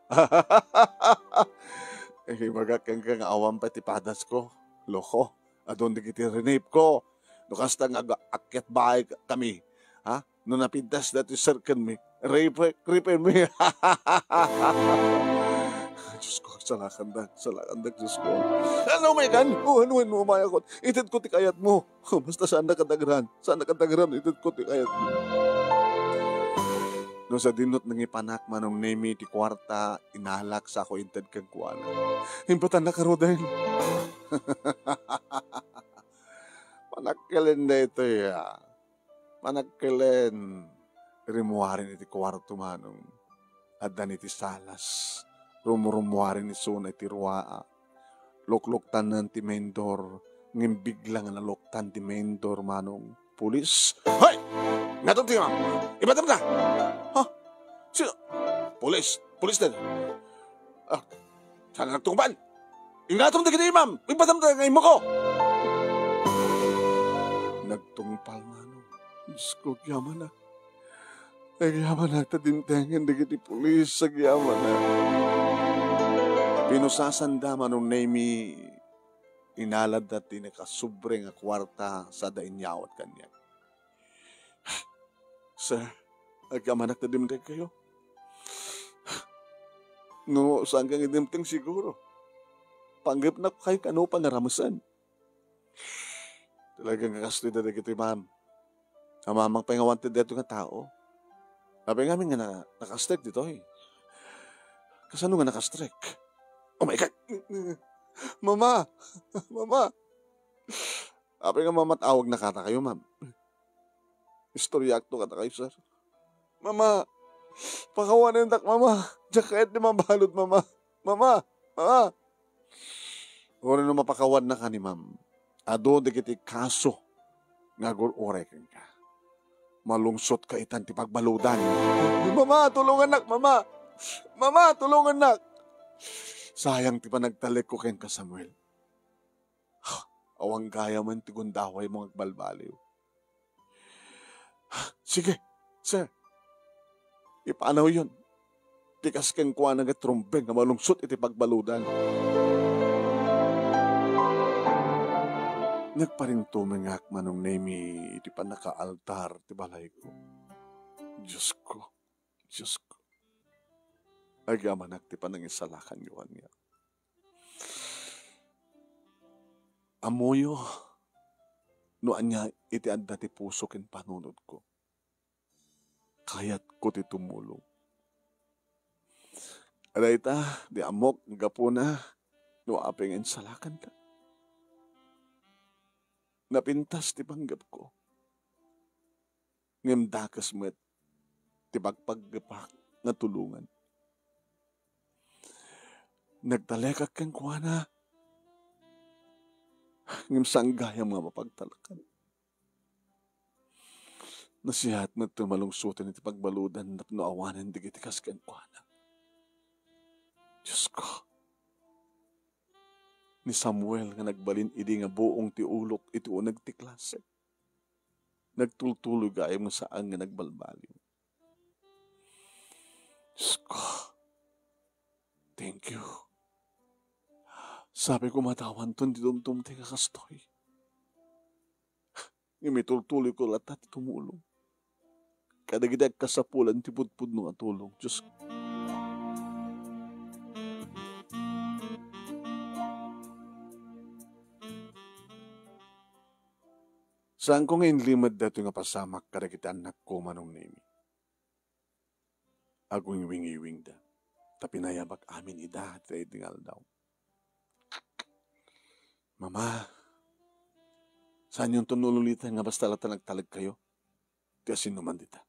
Ibagak kenka nga awan pay ti padasko. Loko. Adun dagiti rinipko. No kasta nga aga-, akyat baay kami. Ha? No napintas dati serkenmi. Ripe-, ripenmi. Diyos ko, salakandak, salakandak, Diyos ko. Ano, Megan? Wen, wen, umayakon. Itedko ti kayatmo. Basta saannak a dagran. Saannak a dagran, itedko ti kayatmo. No sadino ti nangipanak, Manong Nemi, ti kuarta, inalak sa ako inted kenkuana. Impatannak a ruden. Panagkelen daytoy, ah. Panagkelen. Rimmuaren iti kuarto, Manong. Addan iti salas. Rumrummuaren isuna iti ruaa. Lukluktanan ti main door. Ngem bigla nga naluktan ti main door, Manong. Pulis. Hoy! Ngatum ti imam! Ibatamda! Ha? Sino? Pulis! Pulis den! Ah, saan nagtungpal? Ingatum dagiti imam! Ibatamda nga immuko! Nagtungpal, Manong. Diyos ko, agyamanak. Agyamanak ta dimtengen dagiti pulis, agyamanak. Pinusasanda, Manong Nemi, inaladda ti nakasubre nga kuarta sada inyawat kaniak. Sir, agyamanak ta dimtengkayo. No, saanka nga dimteng siguro. Panggepnak kay kano pangaramesen. Talaga nga kastoy dagiti, ma'am. Amangan pay nga awan ti daytoy nga tao. Apay ngamin nga na-, nakastrek ditoy. Kasano nga nakastrek? Oh my God! Mama! Mama! Apay nga mamat-awag na kadakayo, ma'am? Istoryaakto kadakayo, sir. Mama! Pakawanendak, mama! Diak kayat ti mabalud, mama! Mama! Mama! Uray no mapakawanna ka ni ma'am, adu dagiti kaso nga agur-uray kenka. Malungsotka itan ti pagbaludan. Mama, tulongannak, mama! Mama, tulongannak! Sayang ti panagtalekko kenka, Samuel. Awan gayam ti gundawaymo nga agbalbaliw. Sige, sir. Ipanawyon. Ti kas kenkuana nga trumbeng nga malungsot iti pagbaludan. Nagparintumengak, Manong Nemi, iti pannakaaltar ti balayko. Diosko, Diosko, agyamanak ti panangisalakanyo kaniak. Ammoyo no ania iti adda ti puso ken panunotko. Kayatko ti tumulong. Dayta ti ammok nga gapuna no apay nga insalakanta. Napintas ti panggepko. Ngem dakes met ti pagpaggepak nga tulongan. Nagtalekak kenkuana, ngem saan gayam nga mapagtalkan. Nasihat met ti malungsoten iti pagbaludan tapno awanen dagiti kas kenkuana. Diosko, ni Samuel nga nagbalin idi nga buong ti ulok iti uneg ti klase. Nagtultuloy gayam nga saan nga nagbalbaliw. Diosko, thank you. Sabi ko, madawanton ti dumdumteng a kastoy. Ngem itultuloyko latta ti tumulong kadagiti agkasapulan ti pudpudno a tulong, Diosko. Saanko nga inlimed daytoy nga pasamak kadagiti annakko, Manong Nemi. Agwingwingiwingda, ta pinayabak amin ida ti daydi nga aldaw. Mama, saanyonton ululiten nga basta latta nagtalekkayo ti asinnuman dita,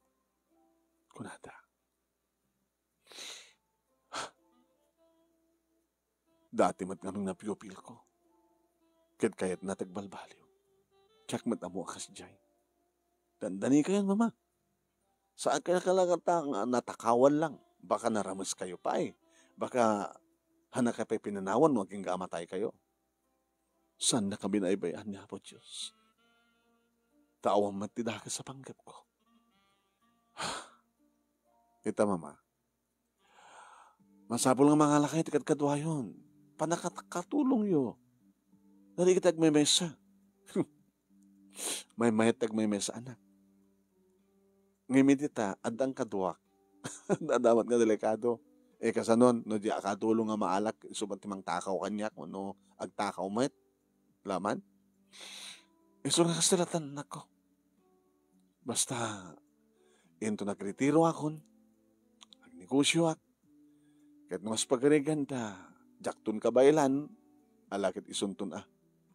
kunada. Dati met ngamin nga piyupilko. Ket kayatna ti agbalbaliw. Diak met ammo a kasdiay. Dandani kayon, Mama. Saan kayo kalagatan nga natakawan lang? Baka narames kayo pay. Baka hanakayo pay pinanawan no agingga a matay kayo. Saannaka binaybay-an ni Apo Dios. Ta awan met ti dakes a panggepko. Ita, Mama, masapul nga mangalakayo ti kadkaduayon. Pannakatulongyo. Dagiti agmemesa. Maymayat ti agmemesa, anak. Ngem iti ta, addan kaduak. Adda met nga delikado. Eh, kasanon, no di akatulong nga maalak, isu met ti mangtakaw kaniak, wenno agtakaw met. Laman? Isu nga kasta latta, anakko. Basta, inton nagretiroakon, nagnegosioak, ket no kas pagarigan ta, diakton kabaelan, ala ket isunton a,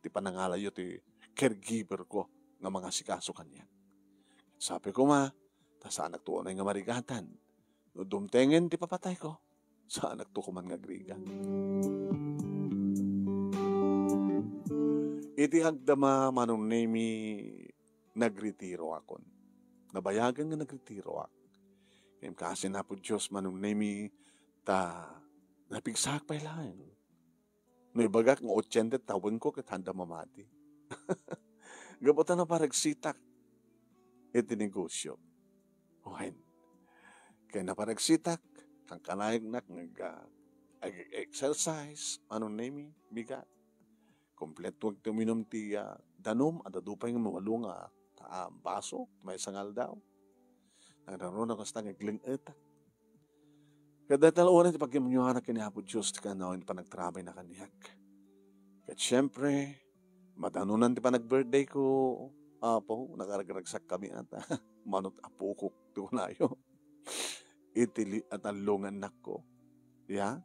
ti panangalayyo ti caregiver ko nga mangasikaso kaniak. Sapay koma, ta saanakto unay nga marigatan. No dumtengen ti papatayko, saanakto koman nga agrigat. Iti agdama, Manong Nemi, nagretiroakon. Nabayagen nga nagretiroak. Ngem kaasi ni Apo Dios, Manong Nemi, ta napigsaak pay laeng. No ibagak nga ochenta ti tawenko ket haanda mamati. Gapu ta naparagsitak iti negosio. Wen, ket naparagsitak, kankanayon nga ag-, ag-exercise, Manong Nemi, bigat. Kompletuak ti uminum ti, ah, danum, adda adu pay nga mawalo nga, ah, baso, maysa nga aldaw. Nagdanumon kasta nga agleng-etak. Ket dayta la unay ti pagimmuanak ken ni Apo Dios ti kanayon ti panagtrabayna kaniak. Ket siempre, madanunan ti panag-birthday ko, Apo, nakaragragsak kami ata. Manot apokok ti kunayo. Iti li-, atallongan nakko. Ya?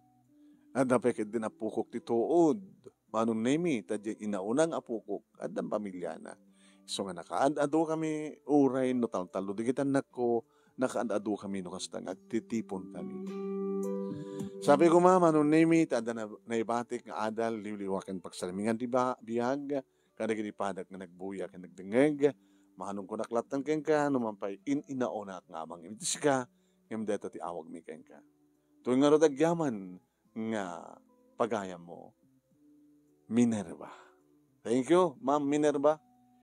Adda pay ket din apokok ti tuod. Manong Nemi, ta diay inauna nga apokok, addan pamiliana. Isu nga nakaad-adu kami, uray no taltallo dagiti annakko, nakaad-adu kami no kasta nga agtitipon kami. Sapay koma, Manong Nemi, ta adda na-, naibatik nga adal, liwliwa ken pagsarmingan ti ba-, biag, kadagiti padak nga nagbuya ken nagdengngeg, manongkonak latta kenka, no man pay in-inauna nga amang iti sika, ngem dayta ti awagmi kenka. Toy ngarud agyaman, nga pagayammo, Minerva. Thank you, Ma'am Minerva.